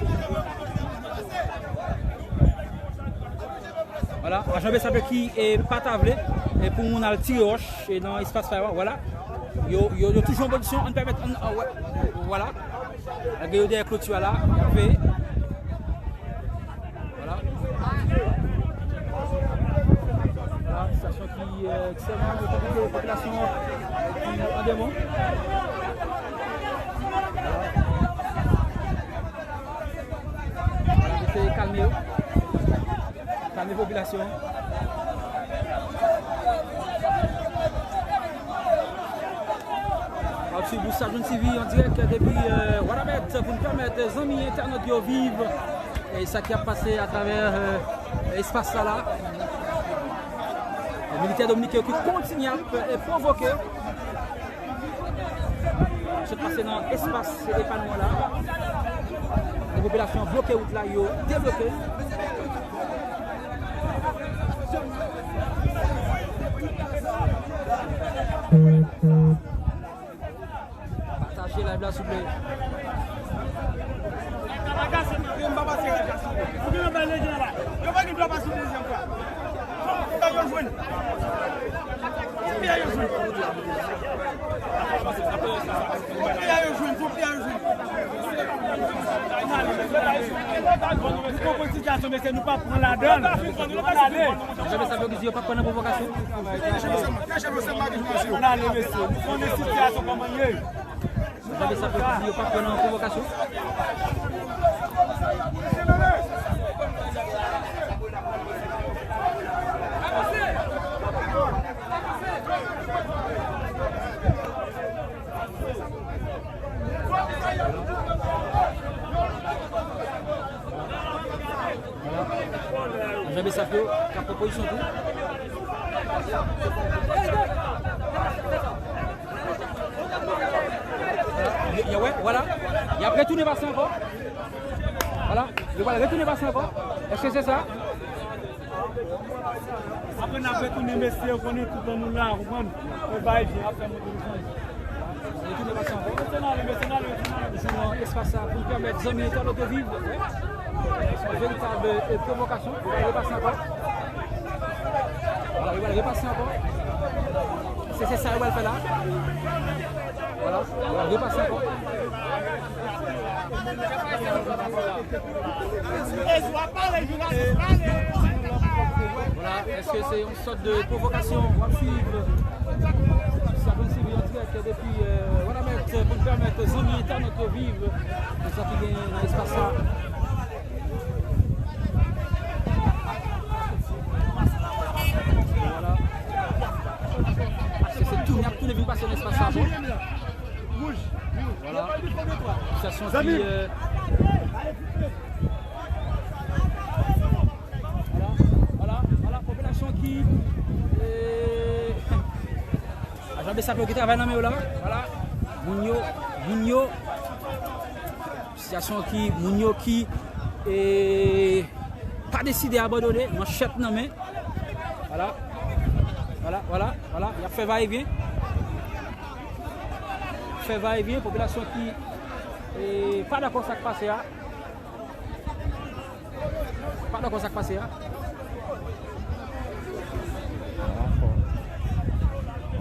Vwala, ajan Besap yo ki, e, pa ta vle, e, pou moun al tire wòch, e, nan espas sa yo, vwala. Yo, yo, yo toujou an pozisyon, ann pèmèt, ann, a, vwala. Malgre yo dèyè kloti a la, y ap veye. Vwala. Vwala, sitiyasyon ki, e, ekstrèmman konplike, popilasyon ki an demon. Vwala. Vwala, eseye kalme yo. Kalme popilasyon. W ap swiv Rouge Star Zone T V an dirèk depi, e, Wanament pou n pèmèt zanmi entènot yo viv, e, sa k ap pase atravè, e, espas sa la. Militè dominiken yo ki kontinye ap, e, pwovoke. Sot pase nan espas epanouman la. Popilasyon an bloke wout la, yo debloke. Pataje live la, souple. Yo pa gen dwa pase yon dezyèm fwa. Fò yo jwenn. Fò yo jwenn. Fò yo jwenn. Fò yo jwenn. Nou konprann sitiyasyon, mesye, nou pa pran ladan l. Ann ale. Ajan Besap yo ki di yo p ap pran nan pwovokasyon. Ann ale, mesye. Nou konnen sitiyasyon kòman l ye. Ajan Besap yo ki di yo p ap pran nan pwovokasyon. Jan Besap yo k ap pran pozisyon tou. Yo, yo, wè, vwala. Y ap retounen pase ankò. Vwala. Yo pral retounen pase ankò. Èske se sa? Apre n ap retounen, mesye, ou konnen tout tan nou la, ou konprann? Ou bay byen, ap fè monte desann. Retounen pase ankò. Mesye, n ale, mesye, n ale, mesye, n ale. Jwenn espas sa pou pèmèt zanmi entènot yo viv. Yon veritab, euh, pwovokasyon. Yo pral repase ankò. Vwala, yo pral repase ankò. Se, se sa yo pral fè la. Vwala, yo pral repase ankò. Vwala, èske se yon sòt de pwovokasyon w ap swiv? Sa pou n swiv an dirèk depi, euh, Wanament pou n pèmèt zanmi entènot yo viv sa ki genyen nan espas sa. Vwala. Se, se tounen, y ap tounen vin pase nan espas sa, bon. Vwala. Sitiyasyon ki, euh, vwala, vwala, vwala, popilasyon ki, euh, ajan Besap yo ki travay nan men yo la. Vwala. Moun yo, moun yo. Sitiyasyon ki, moun yo ki, e, pa deside abandone, manchèt nan men. Vwala. Vwala, vwala, vwala. Y ap fè va e vyen. Fè va e vyen, popilasyon ki, e, pa dakò sa k pase a. Pa dakò sa k pase a. Ranfò.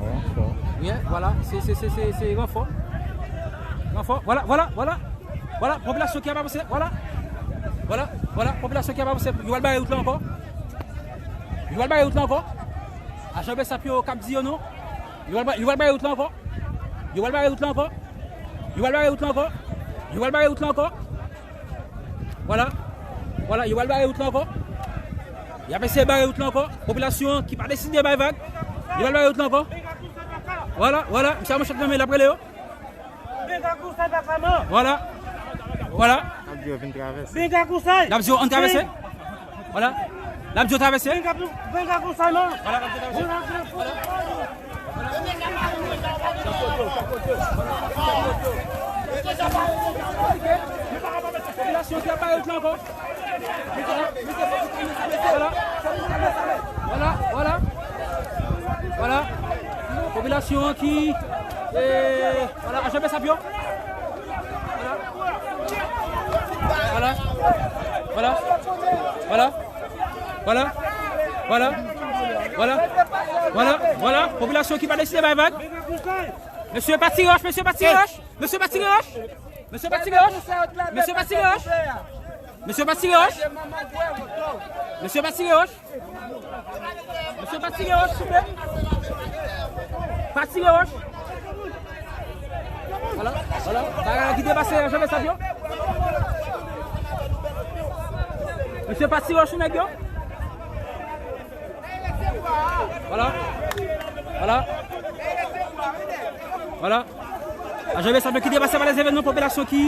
Ranfò. Wi, vwala. Se, se, se, se, se ranfò. Ranfò. Vwala, vwala, vwala. Vwala, popilasyon ki ap avanse. Vwala. Vwala, vwala, popilasyon ki ap avanse. Yo pral bare wout la ankò. Yo pral bare wout la ankò. Ajan Besap yo k ap di yo non. Yo pral ba-, yo pral bare wout la ankò. Yo pral bare wout la ankò. Yo pral bare wout la ankò. Yo pral bare wout la ankò. Vwala. Vwala, yo pral bare wout la ankò. Y ap eseye bare wout la ankò. Popilasyon ki pa deside bay vag. Yo pral bare wout la ankò. Vwala, vwala. Misye a manchèt nan men, l ap rele yo. Vwala. Vwala. N ap di yo vin travèse. N ap di yo ann travèse. Vwala. N ap di yo travèse. Vwala, n ap di yo travèse. Popilasyon ki ap bare wout la ankò. Vwala. Vwala, vwala. Vwala. Popilasyon ki, eh, vwala, ajan Besap yo. Vwala. Vwala. Vwala. Vwala. Vwala. Vwala. Vwala. Vwala. Vwala. Popilasyon ki pa deside bay vag. Mesye, pa tire wòch, mesye, pa tire wòch. Mesye, pa tire wòch. Mesye, pa tire wòch. Mesye, pa tire wòch. Mesye, pa tire wòch. Mesye, pa tire wòch. Mesye, pa tire wòch, souple. Pa tire wòch. Vwala, vwala. Bagay la ki depase, jan Besap yo. Mesye, pa tire wòch sou nèg yo. Vwala. Vwala. Vwala. Ajan Besap yo ki depase pa lèzevènman, popilasyon ki,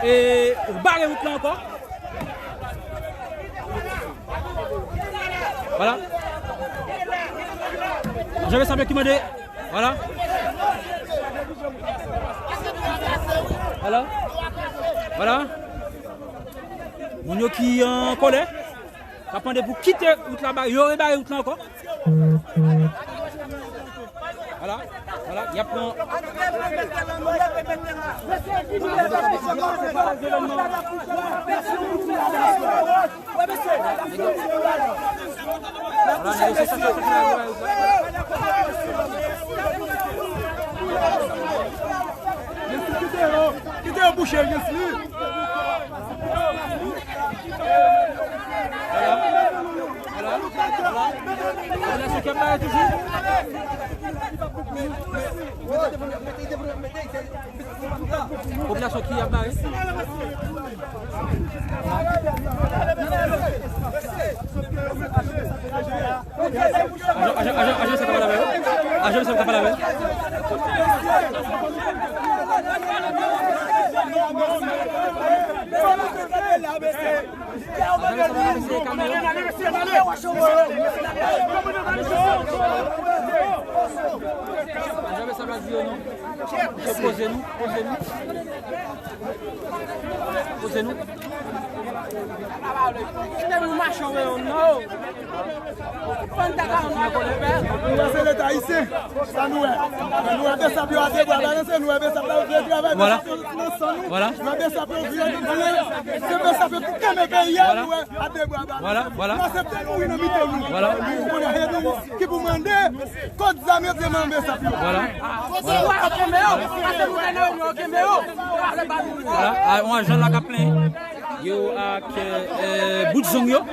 eh, bare wout la ankò. Vwala. Ajan Besap yo ki mande. Vwala. Vwala. Vwala. Moun yo ki an kòlè. K ap mande pou kite wout la, ba-, yo rebare wout la ankò. Vwala, vwala, y ap pran. Vwala, negosye sa, sa, sa, sa, sa. Kite yo, kite yo bouche, Yesli. Vwala. Vwala. Vwala. Popilasyon ki ap bare toujou. Popilasyon ki ap bare. Ajan, ajan, ajan, ajan sa ka pale avè yo. Ajan sa ka pale avè yo. Ajan responsab la di yo non. Poze nou, poze nou. Poze nou. Kite nou mache, non. Nou wè se Leta ayisyen. Sa nou wè. Nou wè Besap yo a de bra balanse, nou wè Besap la vle travay, Besap yo nan san nou. Nou wè Besap yo vle vle. Se Besap yo ki kenbe peyi a, nou wè a de bra balanse. Nou aksepte mouri nan mitan nou. Ou konnen e nou ki pou mande, kot zam yo te nan Besap yo. Vwala. Vwala. Vwala. A, yon ajan la k ap plenyen. Yo ak, eh, bout zong yo. Bout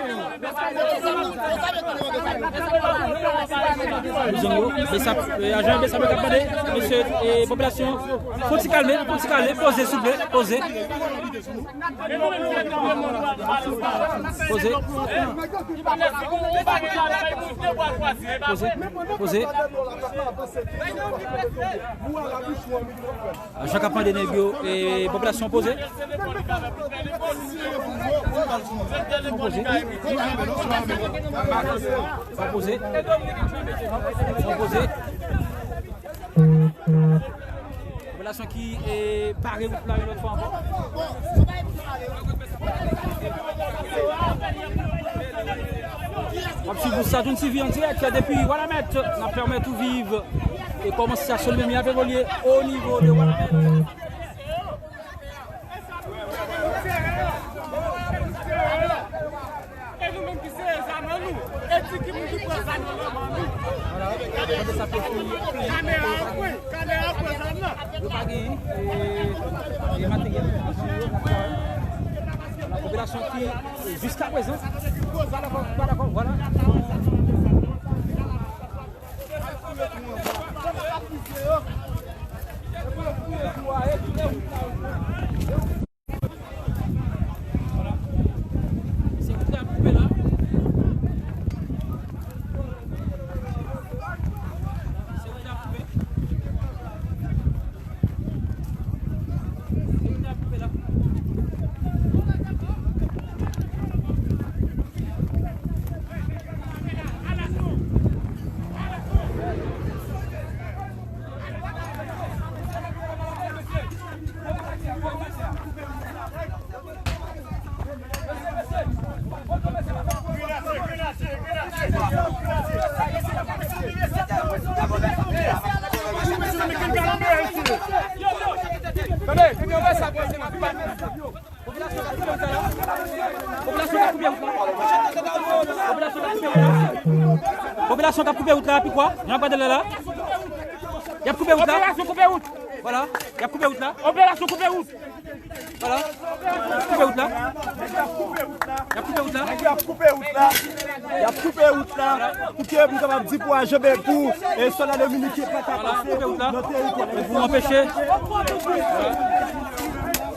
zong yo. Besap, eh, ajan Besap yo k ap mande, mesye, eh, popilasyon, fò ti kalme, fò ti kalme, poze, souple, poze. Poze. Poze, poze. Ajan k ap mande nèg yo, e, popilasyon poze. Poze. Poze. Poze. Popilasyon ki, e, pare wout la yon lòt fwa ankò. W ap swiv Saturn T V an dirèk depi Wanament. N ap pèmèt ou viv e kòman sitiyasyon Limemya ap evolye o nivo de Wanament. E nou menm ki sere zam an nou, e di ki moun ki pran zam nan nan men nou. Kamera a pran, kamera a pran zam nan. Yo pa gen, e, e materyèl pou yo. Popilasyon ki, e, jiska prezan, pa dakò, pa dakò, vwala. Popilasyon k ap koupe wout la. Popilasyon k ap koupe wout la. Popilasyon k ap koupe wout la, pikwa? Jan gade la la. Y ap koupe wout la. Popilasyon koupe wout. Vwala. Y ap koupe wout la. Operasyon koupe wout. Vwala. Y ap koupe wout la. Y ap koupe wout la. Y ap koupe wout la. Y ap koupe wout la. Pou ke nou kapab di pou ajan, pou, e, sòlda dominiken pa ka pase nan teritwa. Pou anpeche.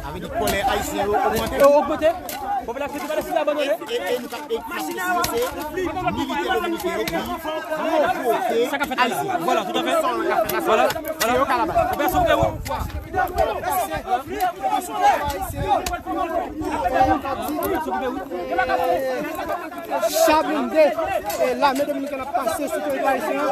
Sa vle di kòlè ayisyen yo ogmante. Yo ogmante. Popilasyon ki pa deside abandone. E, e nou ka, e, militè dominiken yo ki pwovòke ayisyen. Vwala, toutafè. Vwala, vwala. Operasyon koupe wout. Cha blende, e, lame dominikèn ap pase sou teritwa ayisyen an.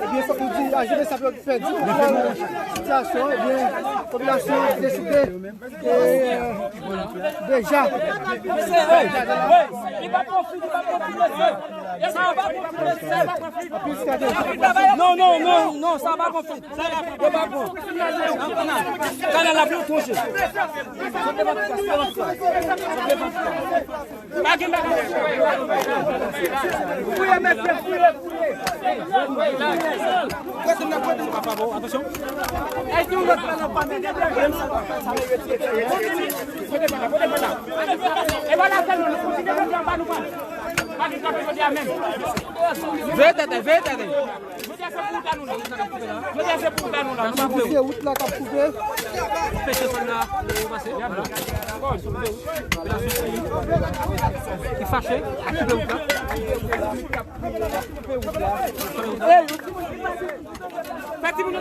Ebyen, fòk nou di, ajan Besap yo pèdi kontwòl sitiyasyon an, ebyen, popilasyon deside, e, deja. Li pa pwofit, li pa pwofit, mesye. Sa pa pwofit, sa pa pwofit. Non, non, non, non, sa pa pwofit. Sa pa pwofit. Kanal la pou twonche. Pa gen bagay. Fouye, mesye, fouye, fouye. Prete m nan, prete m. Papa, bon, atansyon. Èske yon lòt pa nan pa mete prete m sa? Sa vle retire, retire, retire. Pote pa la, pote pa la. E pa la sèl nou, nou kontinye mete anba nou pran. Pa gen kanpe jodi a menm. Veye tèt, veye tèt. Jodi a se pou wout la nou la. Jodi a se pou wout la nou la. Koupe wout la k ap koupe. Peche sòlda yo pase. Ki fache, koupe wout la. Fè timoun yo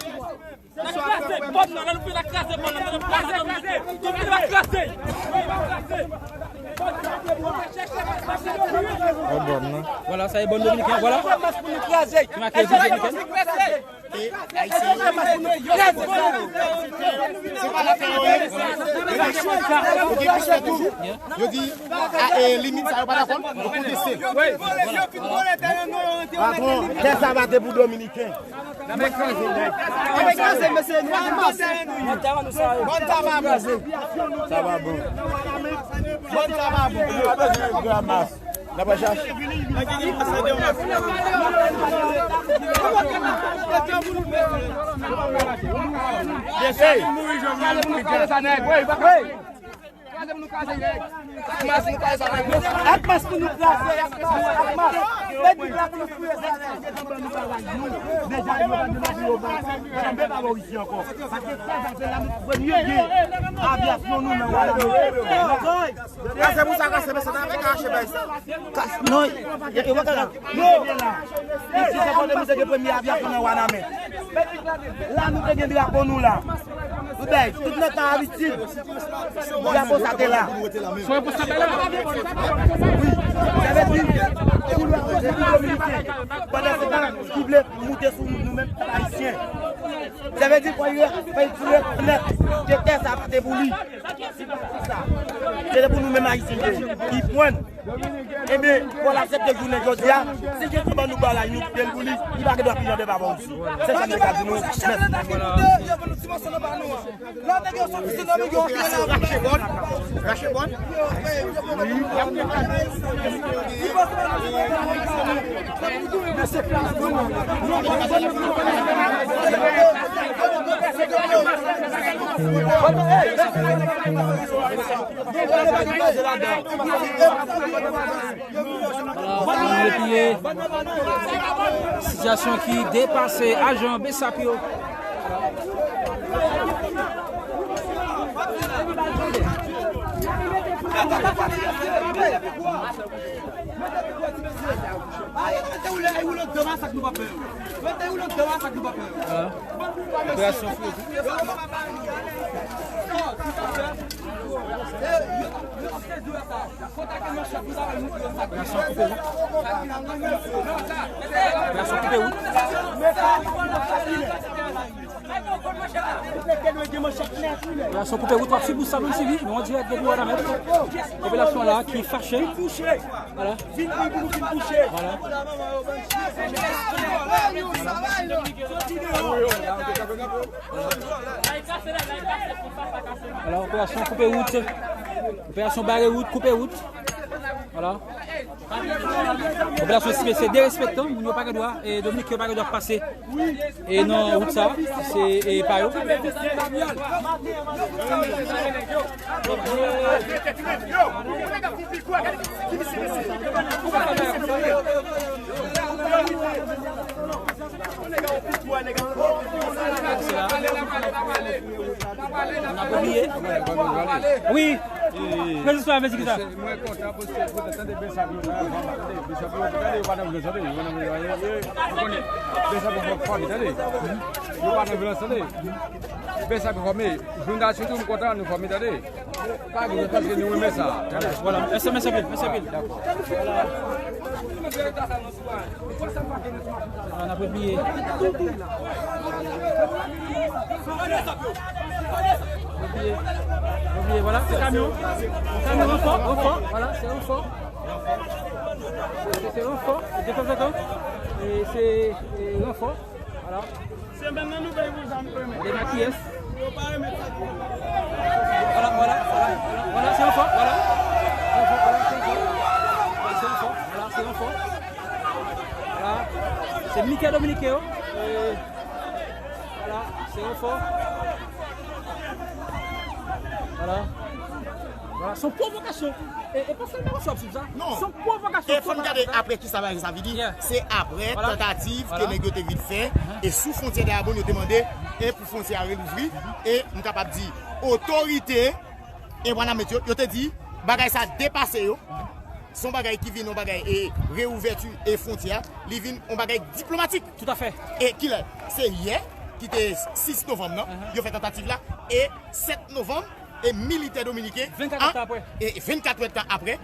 N ap kraze bòn nan, lè nou fin ap kraze bòn nan, lè nou kraze bòn nan, tout moun ap kraze. Vwala, sa e bòn dominiken, vwala. Ki make Repiblik Dominikèn. E Ayisyen yo, se pa la teyoris, yo di yo gen plis fè toujou. Yo di, a, e, limit sa yo pa dakò, yo konteste. Patwon, tè sa va te pou Dominiken. Bòn kraze nèg. Bòn kraze, mesye, nou ann mas. Bòn sa va bon. Sa va bon. Bòn sa va bon. N ap chache. Hey! Ak mas pou nou kraze, ak mas, ak mas. Pèdi la pou nou kraze. Deja, yo pa gen anvi yo pa janbe pa bò isi ankò. Paske sa, sa se la nou premye gen avyasyon nou nan Wanament. E se pou sa ka se mesye ta fè kache bay sa. Kas, non, yo, yo, yo, yo. Isi se kote nou te gen premye avyasyon nan Wanament. La nou te gen drapo nou la. Tout bay, tout nan tan abitid. Drapo sa te la. Wi. Sa vle di, pou lwa koze pou dominiken. Pandan se tan, ki vle moute sou nou, nou menm pèp ayisyen. Sa vle di, fò yo, fò yo rekonèt ke tè sa pa te pou li. Se pa pou sa. Se te pou nou menm ayisyen ki pran. Ebyen, fò l aksepte jounen jodi a. Si Jezi ban nou bagay, nou kite l pou li, li pa gen dwa pi jan de pa bon. Se sa m te ka di nou. Mèsi. Rache bòn. Rache bòn. Epi, sitiyasyon ki depase ajan BSAP yo. Operasyon Fouye Tout. Operasyon Koupe Wout. Operasyon Koupe Wout. Operasyon Koupe Wout, w ap swiv Bouch Savann TV. Nou an dirèk depi Wanament. Popilasyon la ki fache. Vin pou nou vin kouche. Vwala. Vwala, operasyon koupe wout. Operasyon bare wout, koupe wout. Vwala. Popilasyon sivil, se derespektan, moun yo pa gen dwa, e Dominik yo pa gen dwa pase. E nan wout sa, se, e pa yo. N ap bliye. Wi. Prezans ou a vle di kisa? Mwen kontan pou se pou tande Bèsap yo la, tande Bèsap yo, tande yo pa nan vyolans, tande yo pa nan vyolans, yo konnen Bèsap yo fòk fòme, tande yo pa nan vyolans, tande Bèsap yo fòme. Jounal sitou m kontan nou fòme, tande pa gen vyolans paske nou renmen sa. Vwala, mèsi, mèsi anpil, mèsi anpil. N ap repliye. Repliye. Repliye, vwala, se kamyon. Kamyon ranfò, ranfò, vwala, se ranfò. Se, se ranfò, detanzantan. E se, e ranfò, vwala. Se menm nan nouvèl pou zam yo renmen. Demakiyès. Vwala, vwala, vwala, vwala, se ranfò, vwala. Se ranfò, vwala, se ranfò. Vwala, se ranfò. Vwala. Se militè dominiken yo. E, vwala, se ranfò. Vwala. Vwala, se yon pwovokasyon. E, e pa sèlman konsa w ap swiv sa. Non. Se yon pwovokasyon total. E fò n gade apre kisa bagay sa vini. Yeah. Se apre tantativ ke nèg yo te vin fè. E sou fwontyè Dayabonn, yo te mande e pou fwontyè a relouvri. E m kapab di, otorite e Wanament yo, yo te di, bagay sa depase yo. Se yon bagay ki vin yon bagay e reouvèti e fwontyè a. Li vin yon bagay diplomatik. Toutafè. E kilè? Se yè, ki te sis novanm nan, yo fè tantativ la. E sèt novanm, e militè dominiken, vennkat èdtan apre. E vennkat èdtan apre,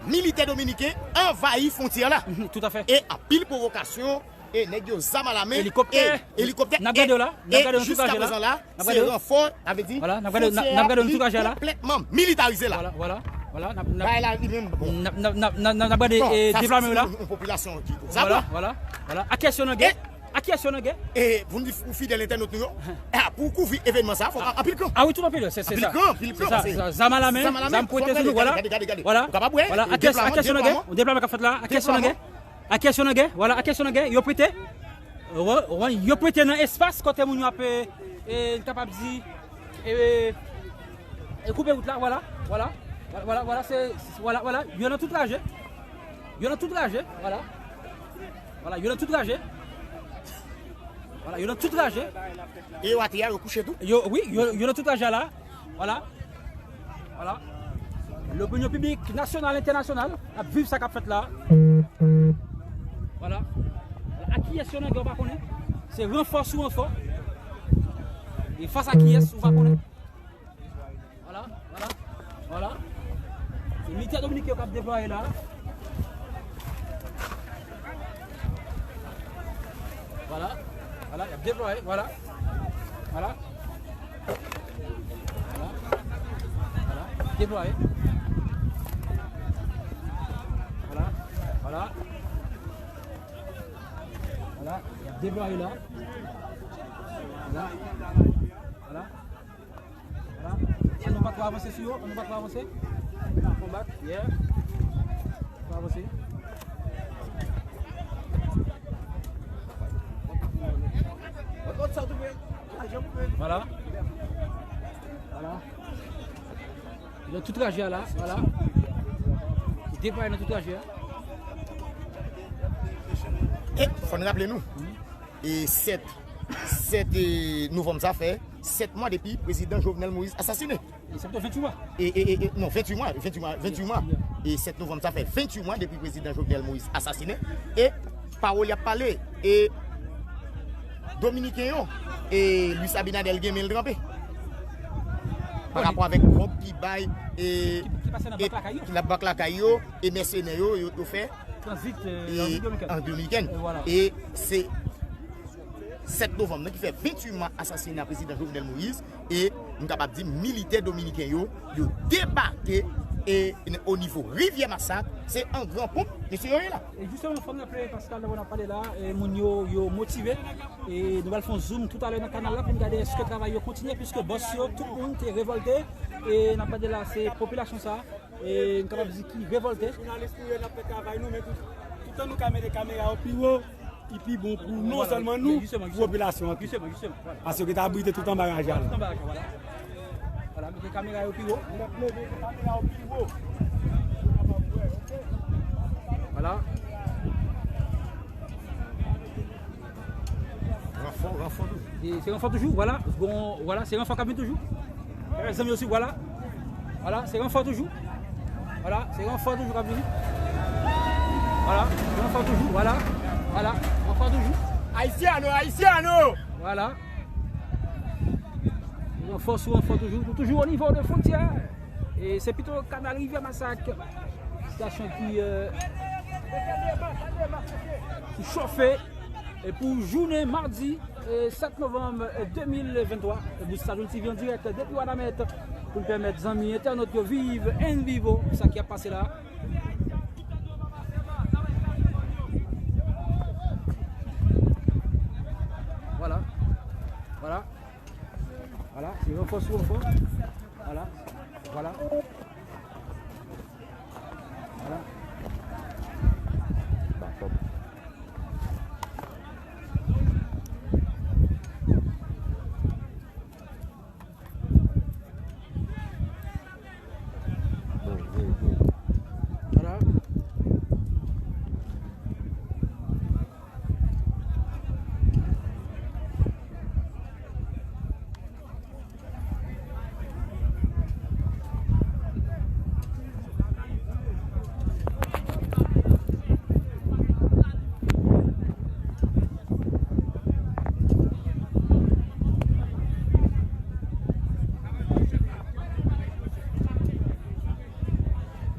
militè dominiken anvayi fwontyè la. Mhm, toutafè. E anpil pwovokasyon, e nèg yo zam alamen, elikoptè, e elikoptè, n ap gade yo la, n ap gade yo nan tout trajè la. N ap gade yo. Se ranfò, sa vle di, vwala, n ap gade yo, n ap, n ap gade yo nan tout trajè la. Konplètman militarize la. Vwala, vwala, vwala, n ap, n ap, bagay la li menm, bon. N ap, n ap, n ap, n ap, n ap gade, bon, e sa, deplwaman yo la. Se yon, yon popilasyon ki, vwala, vwala, vwala. Ak kiyès yo nan gè? E Ak kiyès yo nan gè? E pou m di pou fidèl entènot nou yo, a, pou kouvri evènman sa, fòk anpil kan. A wi, tout anpil, se, se sa. Anpil kan, anpil kan, se sa, paske zam alamen, zam alamen, zam pwente sou nou, vwala. Gade, gade, gade. Vwala. Ou kapab wè, vwala, e ak kiyès, ak kiyès yo nan gè? Deplwaman. Yon deplwaman k ap fèt la, ak kiyès yo nan gè? Ak kiyès yo nan gè? Vwala, ak kiyès yo nan gè? Yo prete, yo, yo prete nan espas kote moun yo ap, e, e, n kapab di, e, e koupe wout la, vwala, vwala, vwala, vwala, se, se, vwala, vwala, yo nan tout trajè. Yo nan tout trajè, vwala. Vwala, yo nan tout trajè. Vwala, yo nan tout trajè. E yo atè a, yo kouche tou? Yo, wi, yo, yo nan tout trajè la. Vwala. Vwala. Lopinyon piblik nasyonal, entènasyonal ap viv sa k ap fèt la. Vwala. Vwala. Ak kiyès yo nan gè, ou pa konnen? Se ranfò sou ranfò. E fas a kiyès, ou pa konnen? Vwala, vwala, vwala. Se militè dominiken yo k ap deplwaye la. Vwala, vwala, y ap deplwaye, vwala. Vwala. Vwala. Vwala, y ap deplwaye. Vwala, vwala. Vwala, y ap deplwaye la. Vwala. Vwala. Vwala. An nou pa twò avanse sou yo, an nou pa twò avanse. Konbat, yeah. Pa avanse. Vwala. Vwala. Nan tout trajè a la, vwala. Deplwaye nan tout trajè a. E fò n raple nou, e sèt, sèt, e, novanm sa fè sèt mwa depi prezidan Jovenel Moïse asasinen. E sa fè venntuit mwa. E, e, e, e, non, venntuit mwa, venntuit mwa, venntuit mwa. Yeah, yeah. E sèt novanm sa fè venntuit mwa depi prezidan Jovenel Moïse asasinen. E pawòl y ap pale, e dominiken yo, e Luis Abinader gen men l tranpe. Pa rapò avèk kòb ki bay, e, ki, ki pase nan, e, bank lakay yo, ki nan bank lakay yo, e mèsenè yo, yo, yo fè tranzit, e, e, an Repiblik Dominikèn. An Dominikèn. E vwala. E se sèt novanm nan ki fè venntuit mwa asasina prezidan Jovenel Moïse, e m kapab di militè dominiken yo, yo debake, e o nivo Rivyè Masak, se an gran ponp mesye yo ye la. E jisteman, fò n raple, Pascal, lè w ap pale la, e moun yo, yo motive. E nou pral fè yon zoom toutalè nan kanal la pou n gade èske travay yo kontinye, piske bòs yo, tout moun te revòlte. E n ap gade la, se popilasyon sa, e n kapab di ki revòlte. Jounalis nou ye, n ap fè travay nou, men tout, tout tan nou ka mete kamera yo pi wo, li pi bon pou non sèlman nou, pou popilasyon an tou. Jisteman, jisteman, vwala. Paske yo te abrite tout anba raj la. Tout anba raj la, vwala. Vwala, mete kamera yo pi wo. Vwala. Ranfò, ranfò toujou. E se ranfò toujou, vwala. Bon, vwala, se ranfò k ap vin toujou. E zanmi yo swiv, vwala. Vwala, se ranfò toujou. Vwala, se ranfò toujou k ap vini. Vwala, se ranfò toujou. Vwala, vwala, ranfò toujou. Haitiano, Haitiano! Vwala. Ranfò sou ranfò toujou. Nou toujou o nivo de fwontyè. E se pito Kanal Rivyè Masak. Sitiyasyon ki, euh, ki chofe. E pou jounen madi, e, sèt novanm, e, de mil venntwa, e, Boustaloun T V an dirèk depi Wanament pou n pèmèt zanmi entènot yo viv en vivo sa ki ap pase la. Vwala. Vwala. Vwala. Se ranfò sou ranfò. Vwala. Vwala. Vwala. Bakòp. Bon, bon, bon. Vwala.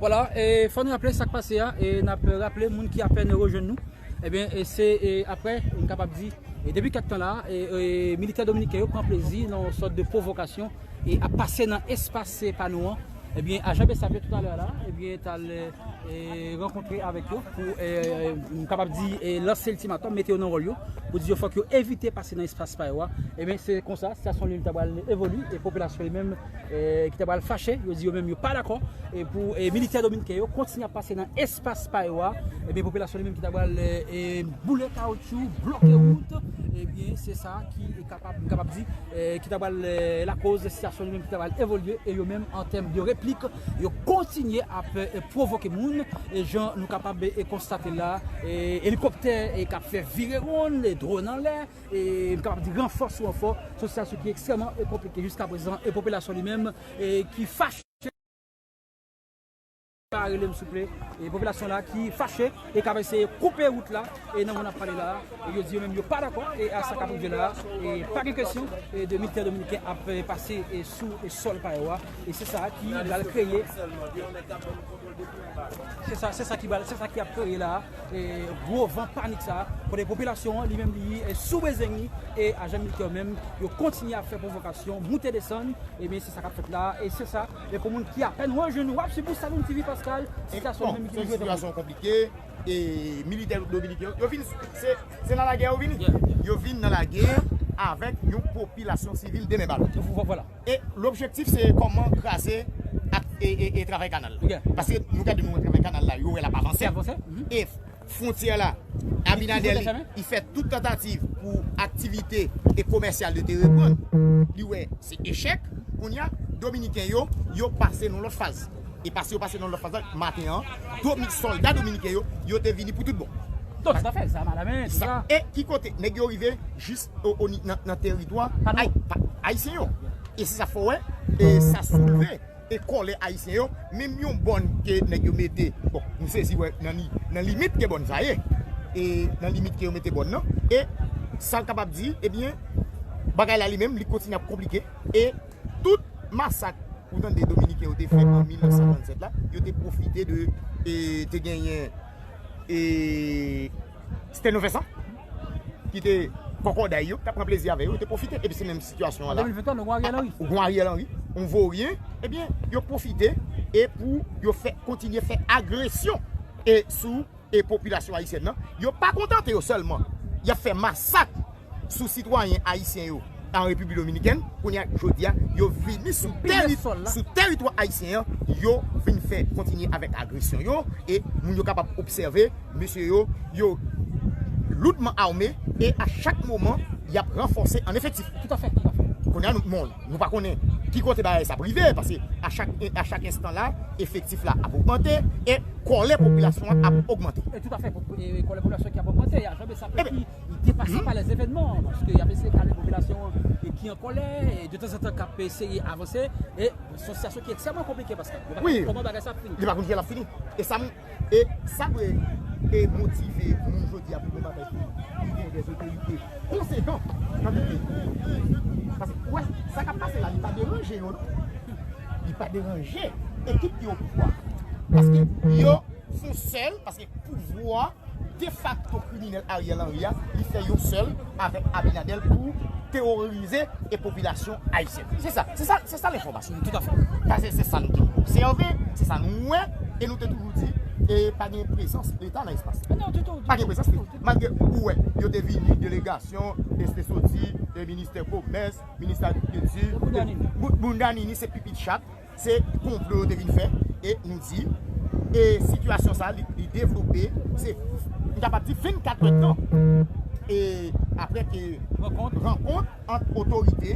Vwala, e fò n raple sa k pase a, e n ap raple moun ki apèn rejwenn nou. Ebyen, e se, e, apre, m kapab di, e, depi kèk tan la, e, e, militè dominiken yo pran plezi nan yon sòt de pwovokasyon e ap pase nan espas, e, pa nou an. Ebyen, ajan BSAP yo toutalè la, ebyen, t al, e, rankontre avèk yo pou, e, m kapab di, e, lanse iltimatòm, mete yo nan wòl yo, pou di yo fòk yo evite pase nan espas pa yo a. Ebyen, se konsa, sitiyasyon li menm ta pral evolye, e popilasyon li menm, e, ki ta pral fache, yo di yo menm yo pa dakò, e pou, e, militè dominiken yo kontinye ap pase nan espas pa yo a, ebyen, popilasyon li menm ki ta pral, e, e, boule kawoutchou, bloke wout, ebyen, se sa ki kapab, m kapab di, e, ki ta pral, e, lakoz sitiyasyon li menm ki ta pral evolye, e yo menm, an tèm de replik, yo kontinye ap, e, pwovoke moun, e jan nou kapab, e, konstate la, e, elikoptè, e, k ap fè vire wonn, e, dwòn anlè, e, m kapab di ranfò sou ranfò, se yon sitiyasyon ki ekstrèmman, e, konplike jiskaprezan, e popilasyon li menm, e, ki fache. Pa rele m souple. E popilasyon la ki fache e k ap eseye koupe wout la, e nan moman n ap pale la, e yo di yo menm yo pa dakò e a sa k ap rive la, e pa gen kesyon, e de militè dominiken ap, e, pase, e sou, e sòl pa yo a, e se sa ki pral kreye, se sa, se sa ki pral, se sa ki ap kreye la, e gwo van panik sa, kote popilasyon an li menm li, e sou bezwen li, e ajan militè yo menm yo kontinye ap fè pwovokasyon, moute desann, Ebyen, se sa k ap fèt la, e se sa. E pou moun ki apèn rejwenn nou, w ap swiv Boustaloun T V Pascal, sitiyasyon menm ki toujou ete konplike. E militè dominiken yo, yo vin, se, se nan lagè yo vini. Yo vin nan lagè avèk yon popilasyon sivil de men balon. Vwala. E lobjektif se kòman kraze ak, e, e, e travay kanal la. Paske nou gade nou wè travay kanal la, yo wè l ap avanse. E fwontyè la, Abinader li, li fè tout tantativ pou aktivite e komèsyal yo te reprann. Li wè se echèk. Kounye a, dominiken yo, yo pase nan lòt faz. E pase yo pase nan lòt faz la, maten an, domi-, sòlda dominiken yo, yo te vini pou tout bon. Tout afè, zam alamen, tout sa. E ki kote nèg yo rive jis o, o ni-, nan, nan teritwa pa nou. Ay-, pa, ayisyen yo. E se sa fò wè, e sa soulve e kòlè ayisyen yo, menm yon bòn ke nèg yo mete, bon, nou sezi wè nan li, nan limit ke bòn sa ye, e nan limit ke yo mete bòn nan, e sa l kapab di, ebyen, bagay la li menm, li kontinye ap konplike, e tout masak ou tande dominiken yo te fè an mil nèf san trannsèt la, yo te pwofite de, e, te genyen, e, Stenno Vincent, ki te kòkòday yo, k ap pran plezi avè yo, yo te pwofite. Epi se menm sitiyasyon an la. An de mil venntwa, nou gen Ariel Henry. Ou gen Ariel Henry, yon voryen, ebyen, yo pwofite e pou yo fè, kontinye fè agresyon e sou e popilasyon ayisyèn nan. Yo pa kontante yo sèlman, y ap fè masak sou sitwayen ayisyen yo an Repiblik Dominikèn. Kounye a, jodi a, yo vini sou teri-, sou teritwa ayisyen an, yo vin fè kontinye avèk agresyon yo, e moun yo kapab obsève, mesye yo, yo loudman ame, e a chak moman, y ap ranfòse an efektif. Tout à fait, tout à fait. Kounye a, nou, bon, nou pa konnen ki kote bagay sa ap rive, paske a chak, a chak enstan la, efektif la ap ogmante e kòlè popilasyon an ap ogmante. E toutafè, kòlè popilasyon ki ap ogmante, a janbe sa fè ki li depase pa lèzevènman, paske y ap eseye kalme popilasyon an ki an kòlè, e de tanzantan k ap eseye avanse, e se yon sitiyasyon ki ekstrèmman konplike, paske yo pa konn kòman bagay sa ap fini. Li pa konn kijan l ap fini. E sa m, e sa dwe, e motive moun jodi a pou yon batay pou gen de otorite konsekan nan peyi. Paske, ou wè, sa k ap pase la, li pa deranje yo, non. Li pa deranje ekip ki o pouvwa. Paske yo fè sèl, paske pouvwa defakto kriminèl Ariel Henry a, li fè yon sèl avèk Abinader pou teworize e popilasyon ayisyèn. Se sa, se sa, se sa lenfòmasyon. Toutafè. Paske se sa nou te obsève, se sa nou wè, e nou te toujou di, e pa gen prezans Leta nan espas la. Non, ditou. Pa gen prezans Leta. Malgre ou wè, yo te vini, delegasyon, e te soti, e ministè komès, ministè agrikilti, Bounda Nini se pipit chat. Se konplo yo te vin fè, e nou di, e sitiyasyon sa, li, li devlope, se, m kapab di vennkat èdtan, e apre ke rankont ant otorite,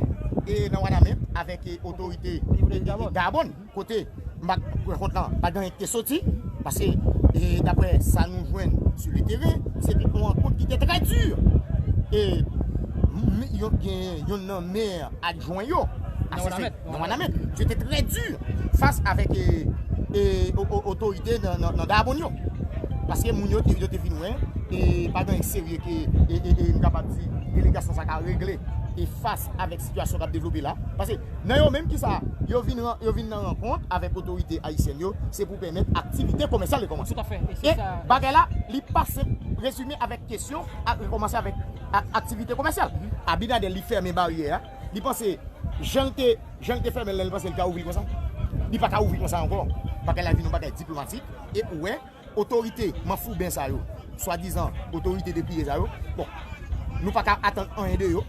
e nan Wanament avèk, e otorite, e, e, Dabòn, kote m pa, rankont lan pa t gen anyen ki te soti, paske, e daprè sa nou jwenn sou le teren, se te yon rankont ki te trè di. E m, yon, gen youn nan mè adjwen yo, nan Wanament, misye te trè di fas avèk, e, e, o, o, otorite nan, nan, nan Dabòn yo. Paske moun yo te, yo te vin wè, e pa gen anyen serye ke, e, e, e, m kapab di, delegasyon sa ka regle, e fas avèk sitiyasyon k ap devlope la. Paske nan yo menm ki sa, yo vin ran-, yo vin nan rankont avèk otorite ayisyèn yo, se pou pèmèt aktivite komèsyal rekòmanse. Toutafè. E bagay la, li pa senp rezime avèk kesyon ak rekòmanse avèk a-, aktivite komèsyal. Abinader, li fèmen baryè a. Li panse, jan l te, jan l te fèmen l, li panse l ka ouvri l konsa. Li pa ka ouvri konsa ankò. Bagay la vin yon bagay diplomatik. E ou wè, otorite manfouben sa yo, swadizan otorite depliye sa yo, bon, nou pa ka atann anyen de yo.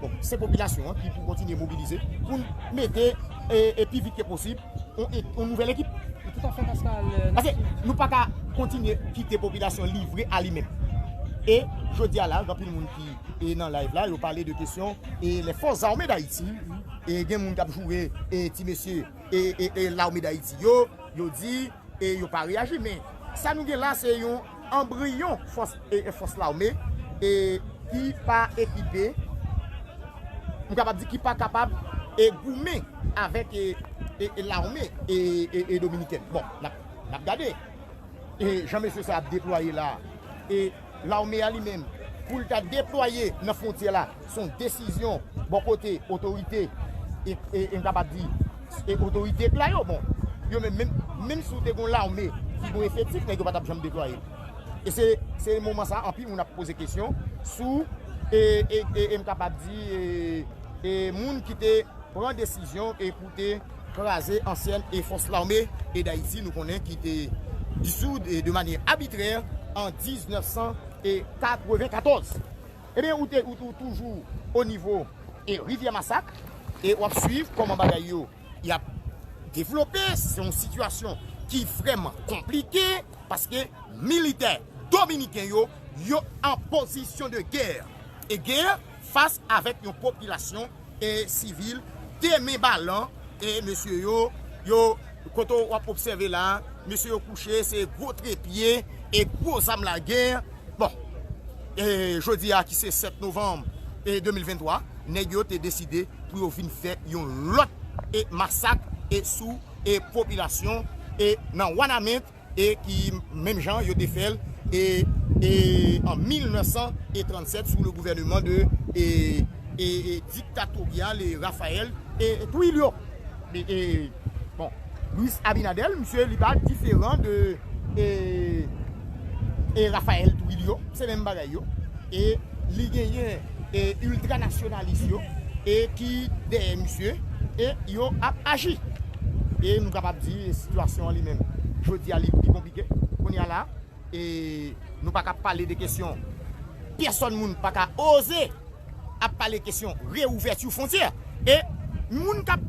Bon, se popilasyon an ki pou kontinye mobilize pou n mete, e, e pi vit ke posib, yon, yon nouvèl ekip. Toutafè, Pascal, e, paske nou pa ka kontinye kite popilasyon livre a li menm. E jodi a la, gen anpil moun ki, e nan live la, yo pale de kesyon, e les forces armées d'Haïti. E gen moun k ap joure, e ti mesye, e, e, e lame d'Ayiti yo, yo di, e yo pa reyaji. Men sa nou gen la, se yon anbriyon fòs, e, e fòs lame, e ki pa ekipe, m kapab di ki pa kapab, e goumen avèk, e, e, e lame, e, e, e dominikèn. Bon, n ap, n ap gade, e jan mesye sa ap deplwaye la, e lame a li menm, pou l ta deplwaye nan fwontyè la, se yon desizyon bò kote otorite, e, e, e m kapab di, e otorite pla yo. Bon, yo menm, menm, menm si w te gen yon lame ki gen yon efektif, nèg yo pa t ap janm deplwaye. E se, se moman sa, anpil moun ap poze kesyon sou, e, e, e, e m kapab di, e, e moun ki te pran desizyon e pou te kraze ansyèn e fòs lame e Dayiti, nou konnen ki te disoud e de manyè abitrè an diznèf san katrevenkatòz. Ebyen, ou te, ou, ou toujou o nivo e Rivyè Masak, e w ap swiv kòman bagay yo y ap devlope. Se yon sitiyasyon ki vrèman konplike, paske militè dominiken yo, yo an pozisyon de gè, e gè fas avèk yon popilasyon, e sivil, de men balan, e mesye yo, yo, kote w ap obsève la, mesye yo kouche, se gwo trepye, e gwo zam lagè. Bon, e jodi a ki se sèt novanm, e de mil venntwa, nèg yo te deside pou yo vin fè yon lòt, e masak, e sou, e popilasyon, e nan Wanament, e ki menm jan yo te fè l, e, e an mil nèf san trannsèt sou le gouvèneman de, e, e, e diktatoryal, e Rafael, e, e Trujillo. E, e, bon, Luis Abinader, misye, li pa diferan de, e, e Rafael Trujillo, se menm bagay yo. E li genyen, e, iltranasyonalis yo, e ki dèyè misye, e yo ap aji. E nou kapab di sitiyasyon an li menm, jodi a, li pi konplike. Kounye a la, e nou pa ka pale de kesyon, pèsòn moun pa ka oze ap pale kesyon reouvèti fwontyè. E moun k ap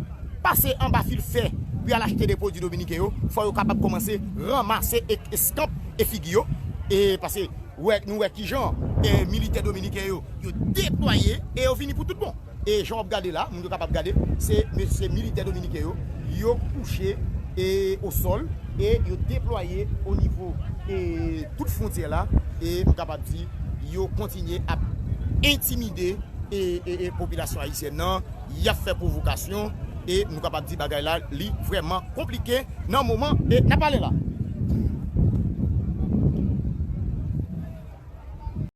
pase anba fil fè pou y al achte de pwodui dominiken yo, fò yo kapab kòmanse ranmase e, eskanp e figi yo. E paske wè, nou wè kijan, e militè dominiken yo, yo deplwaye e yo vini pou tout bon. E jan w ap gade la, moun yo kapab gade, se mesye militè dominiken yo, yo kouche e o sòl e yo deplwaye o nivo e tout fwontyè la. E m kapab di yo kontinye ap entimide e, e, e popilasyon ayisyèn nan, y ap fè pwovokasyon e nou kapab di bagay la li vrèman konplike nan moman e n ap pale la.